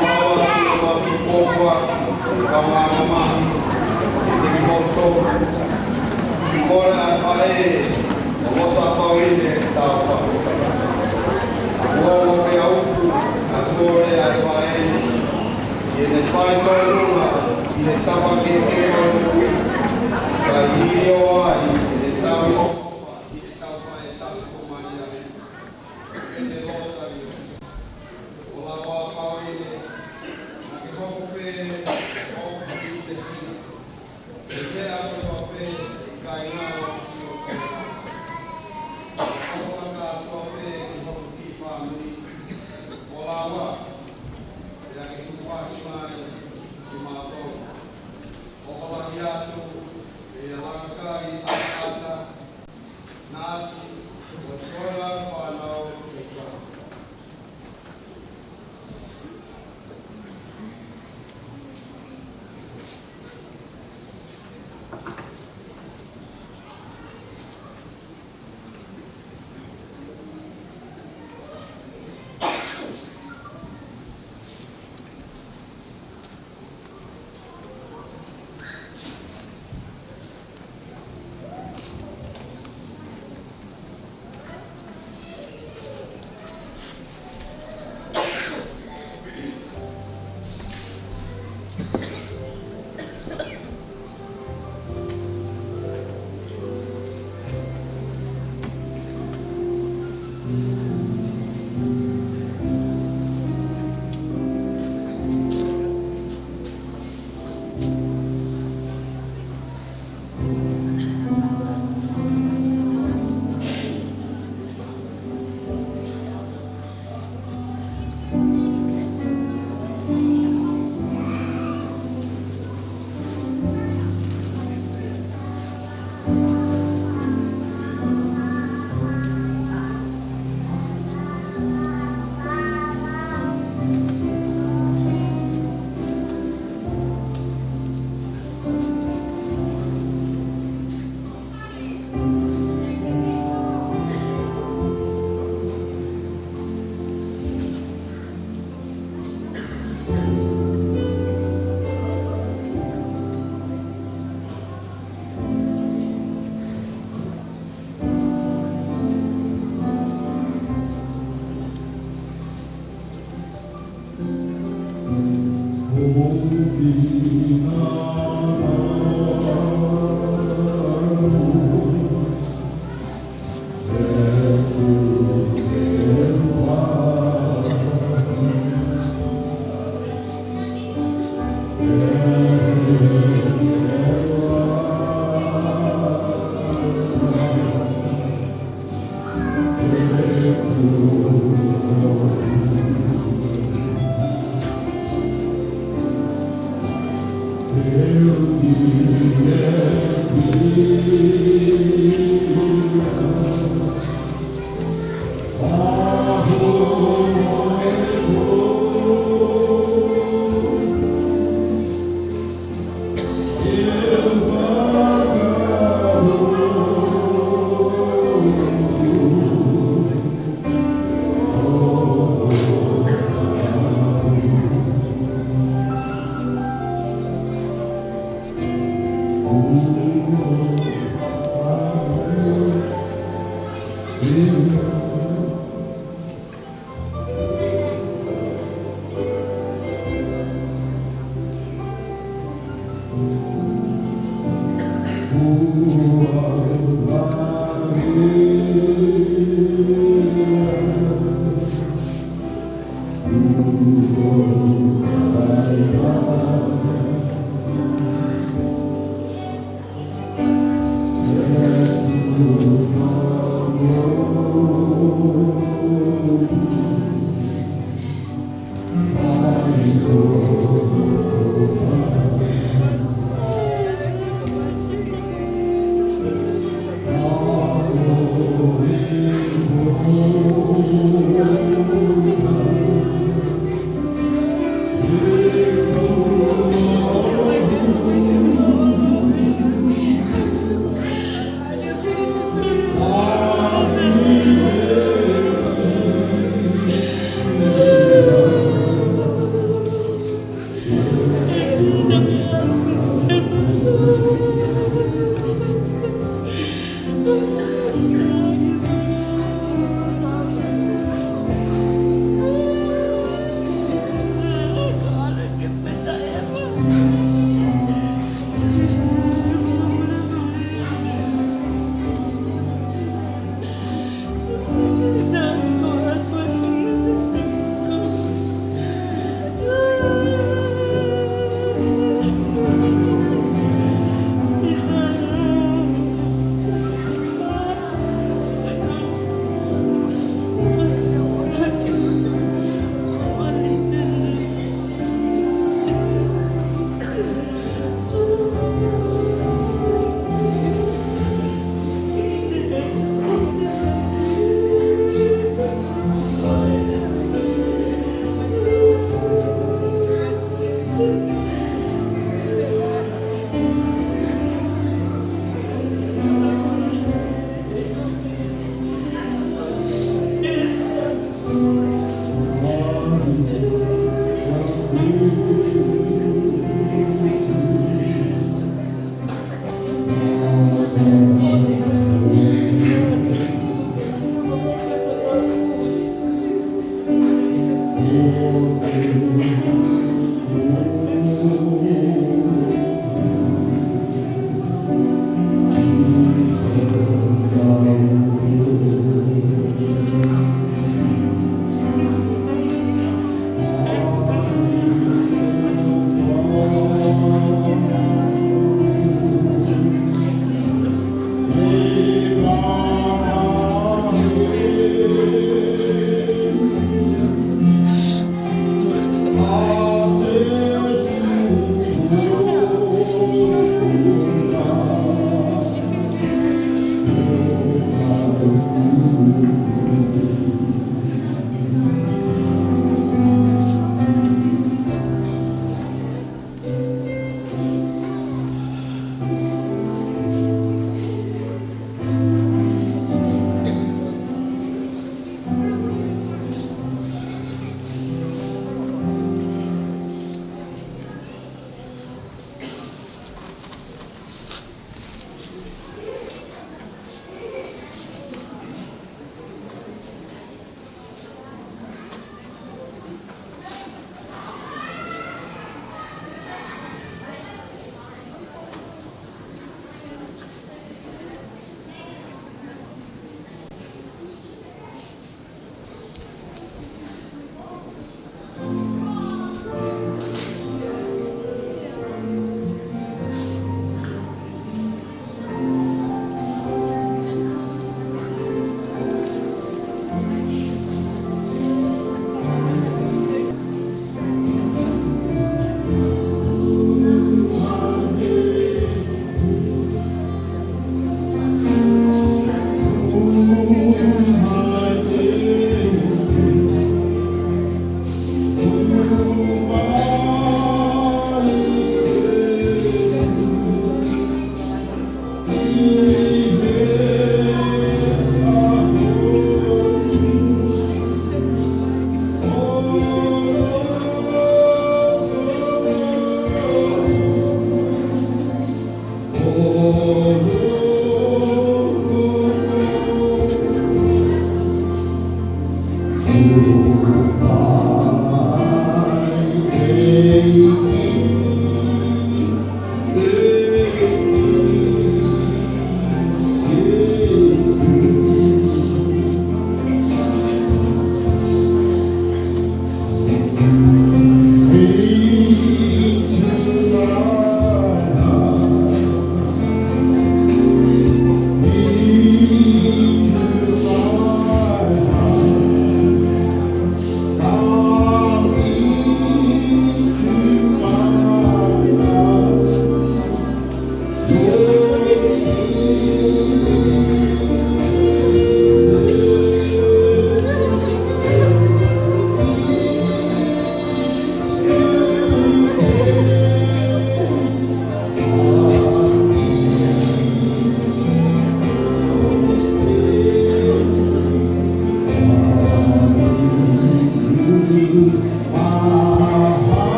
Fānau ʻa e kiʻi pōpua, kaungā mamahi, ʻi he moto. Kole ʻa e faʻē, ʻo Losa Pauline Taufa. Kuo mo ke au, ka kole ʻa e faʻē, ʻi heʻene fai tōnunga, ʻi he tapa kehekehe ʻo e moʻui, ka ʻi he ʻofa, ʻi he tau ʻofa, ʻi he Taufaʻahitapu ko Malia, ʻene Losalio. ʻO lava Pauline, naʻa ke hoko pē, ʻo ʻi te hina. Pea ʻoku tau pē, ʻikai ngalo ki hoʻo koe. ʻOfa kātoa pē ki hoku kiʻi fāmili. ʻO lava, pea ke hūfaki mai kimautolu. ʻOfa lahi atu, pea laka kai ʻataʻata, naʻa ti, ʻo toenga fānau, ʻe ka.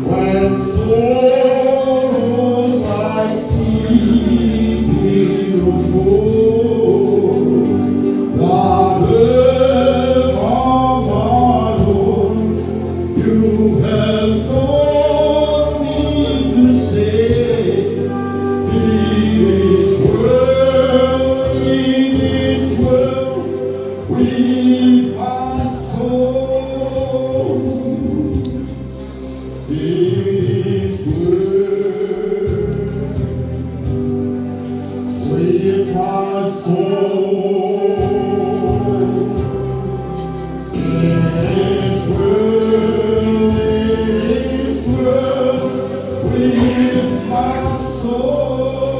When sorrows like sea billows roll, whatever, my Lord, you have taught me to say, it is well, it is well with my soul. It is well with my soul. It is well, it is well with my soul.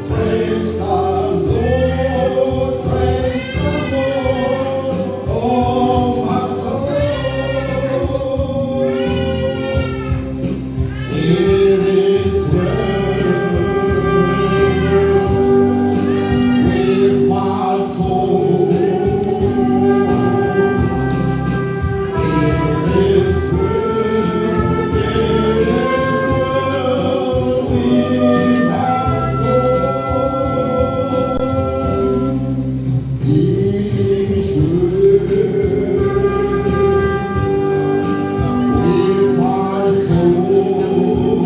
Praise the Lord, praise the Lord, oh my soul. It is well with my soul. It is well, it is well with my soul. It is well with my soul.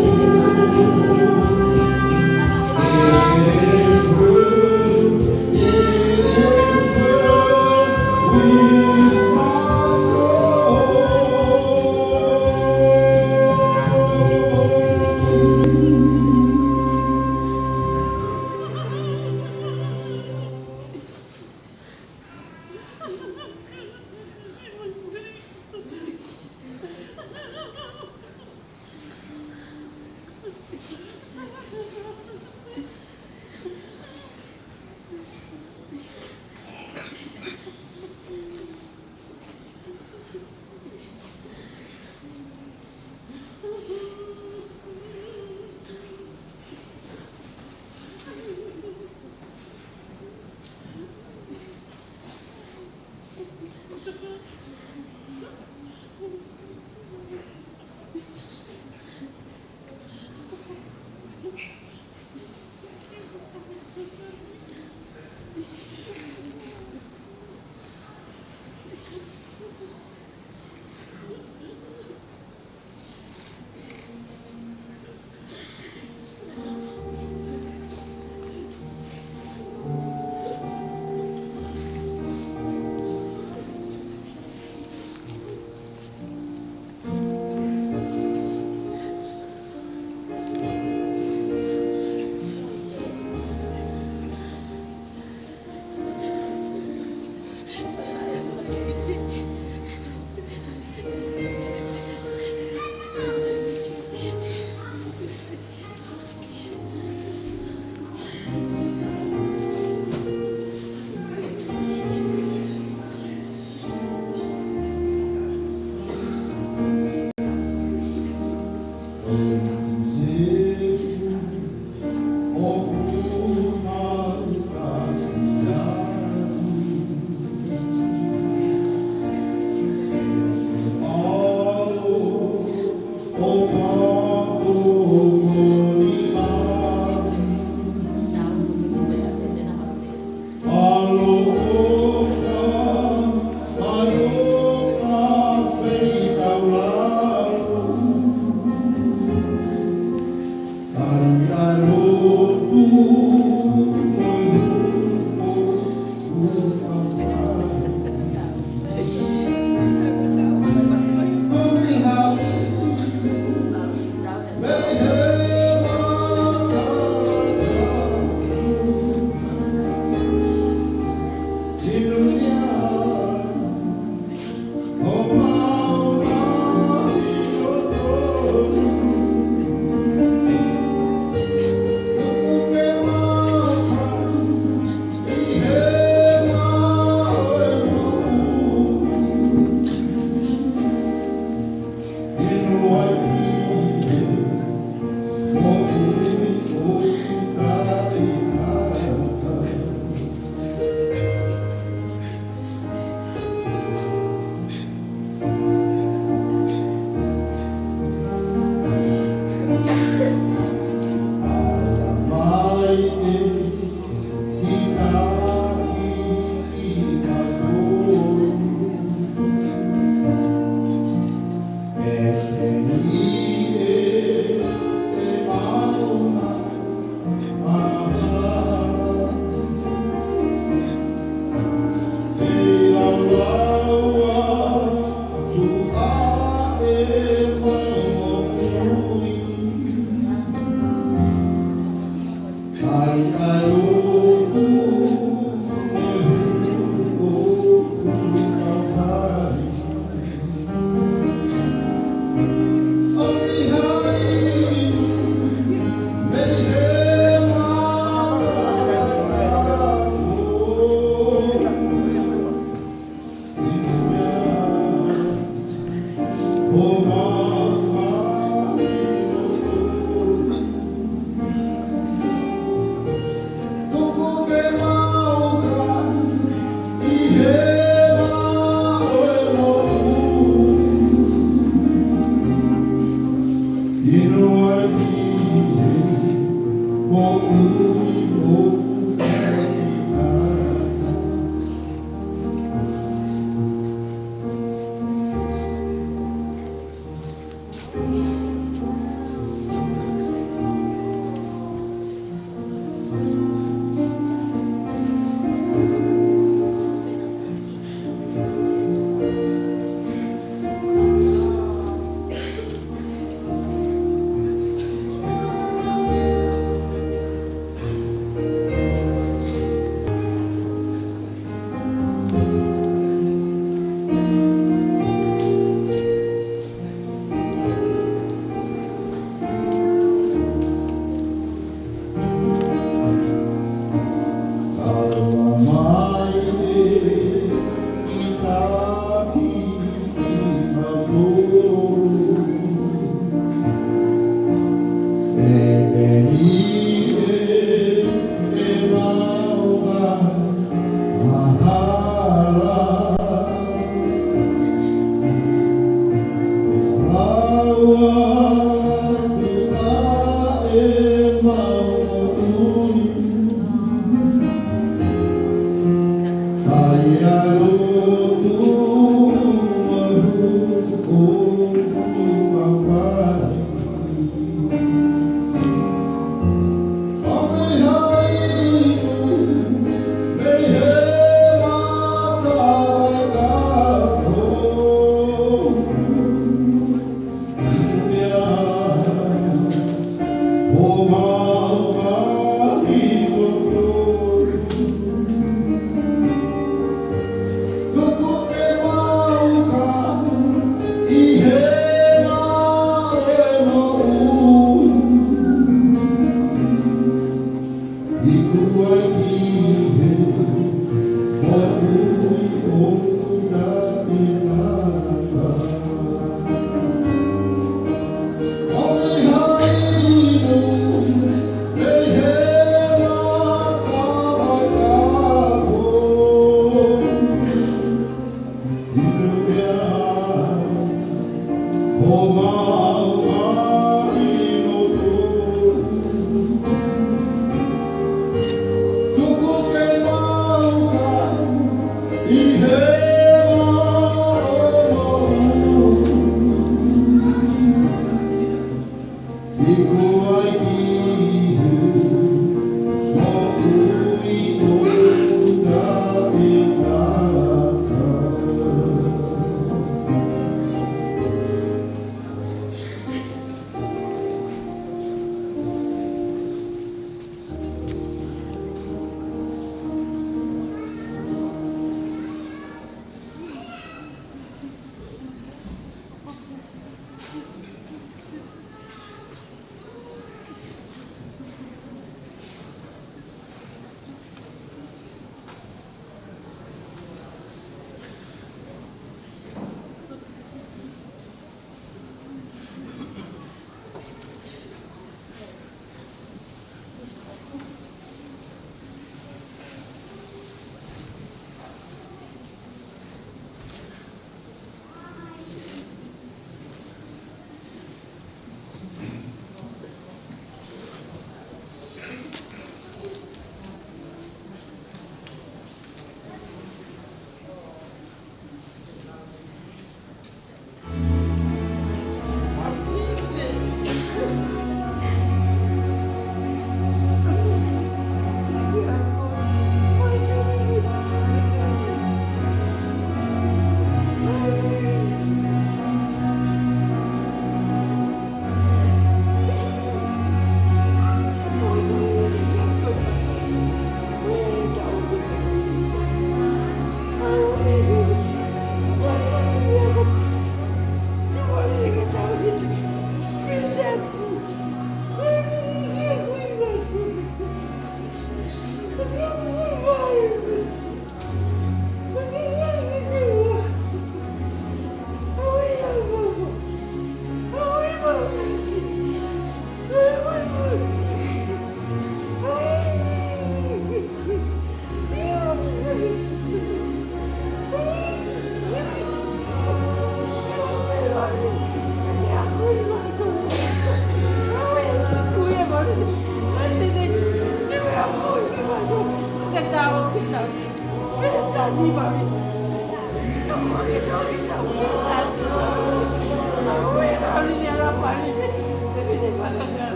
It is well, it is well with my soul.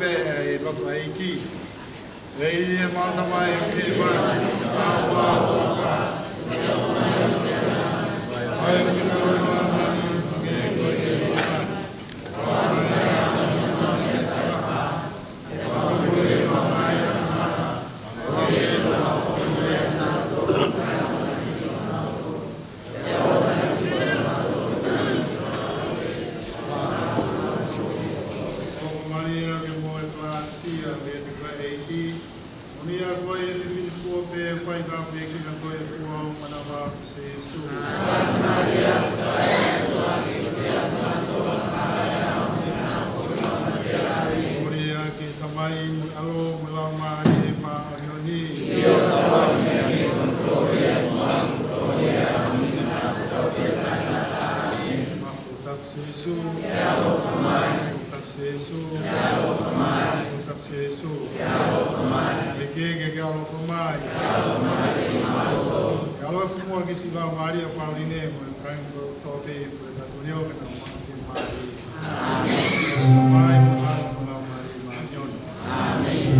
Pea ʻe loto ʻEiki. ʻEiki, ʻe Tamai ʻoku ʻi he langi, ʻa e ʻaho ʻofa, ʻa e fai ʻoku ʻi māmani, hangē ko ia ʻoku ʻi hēvani. ʻOfa Malia ke moʻui ʻa e kalāsia, ʻa e ʻEiki. Moʻoni ʻa koe ʻi he fefine fua pē, fai tāpuekina koe ʻi he fua ʻo ho manava ko Sīsū. Moʻoni ʻa e Tamai mo e ʻAlo mo e Laumālie Māʻoniʻoni. Mapu tapu Sīsū. Mapu tapu Sīsū. Mapu tapu Sīsū. ʻEiki ke ke ʻaloʻofa mai. Ke ʻaloʻofa mai ki siʻi Laumālie ʻa Pauline mo e kāinga kotoa pē ʻi he puleʻanga ko eni ʻo ke nau maʻu ke mai. ʻAmeni. Mai, mai, mai, mai, mai, mai.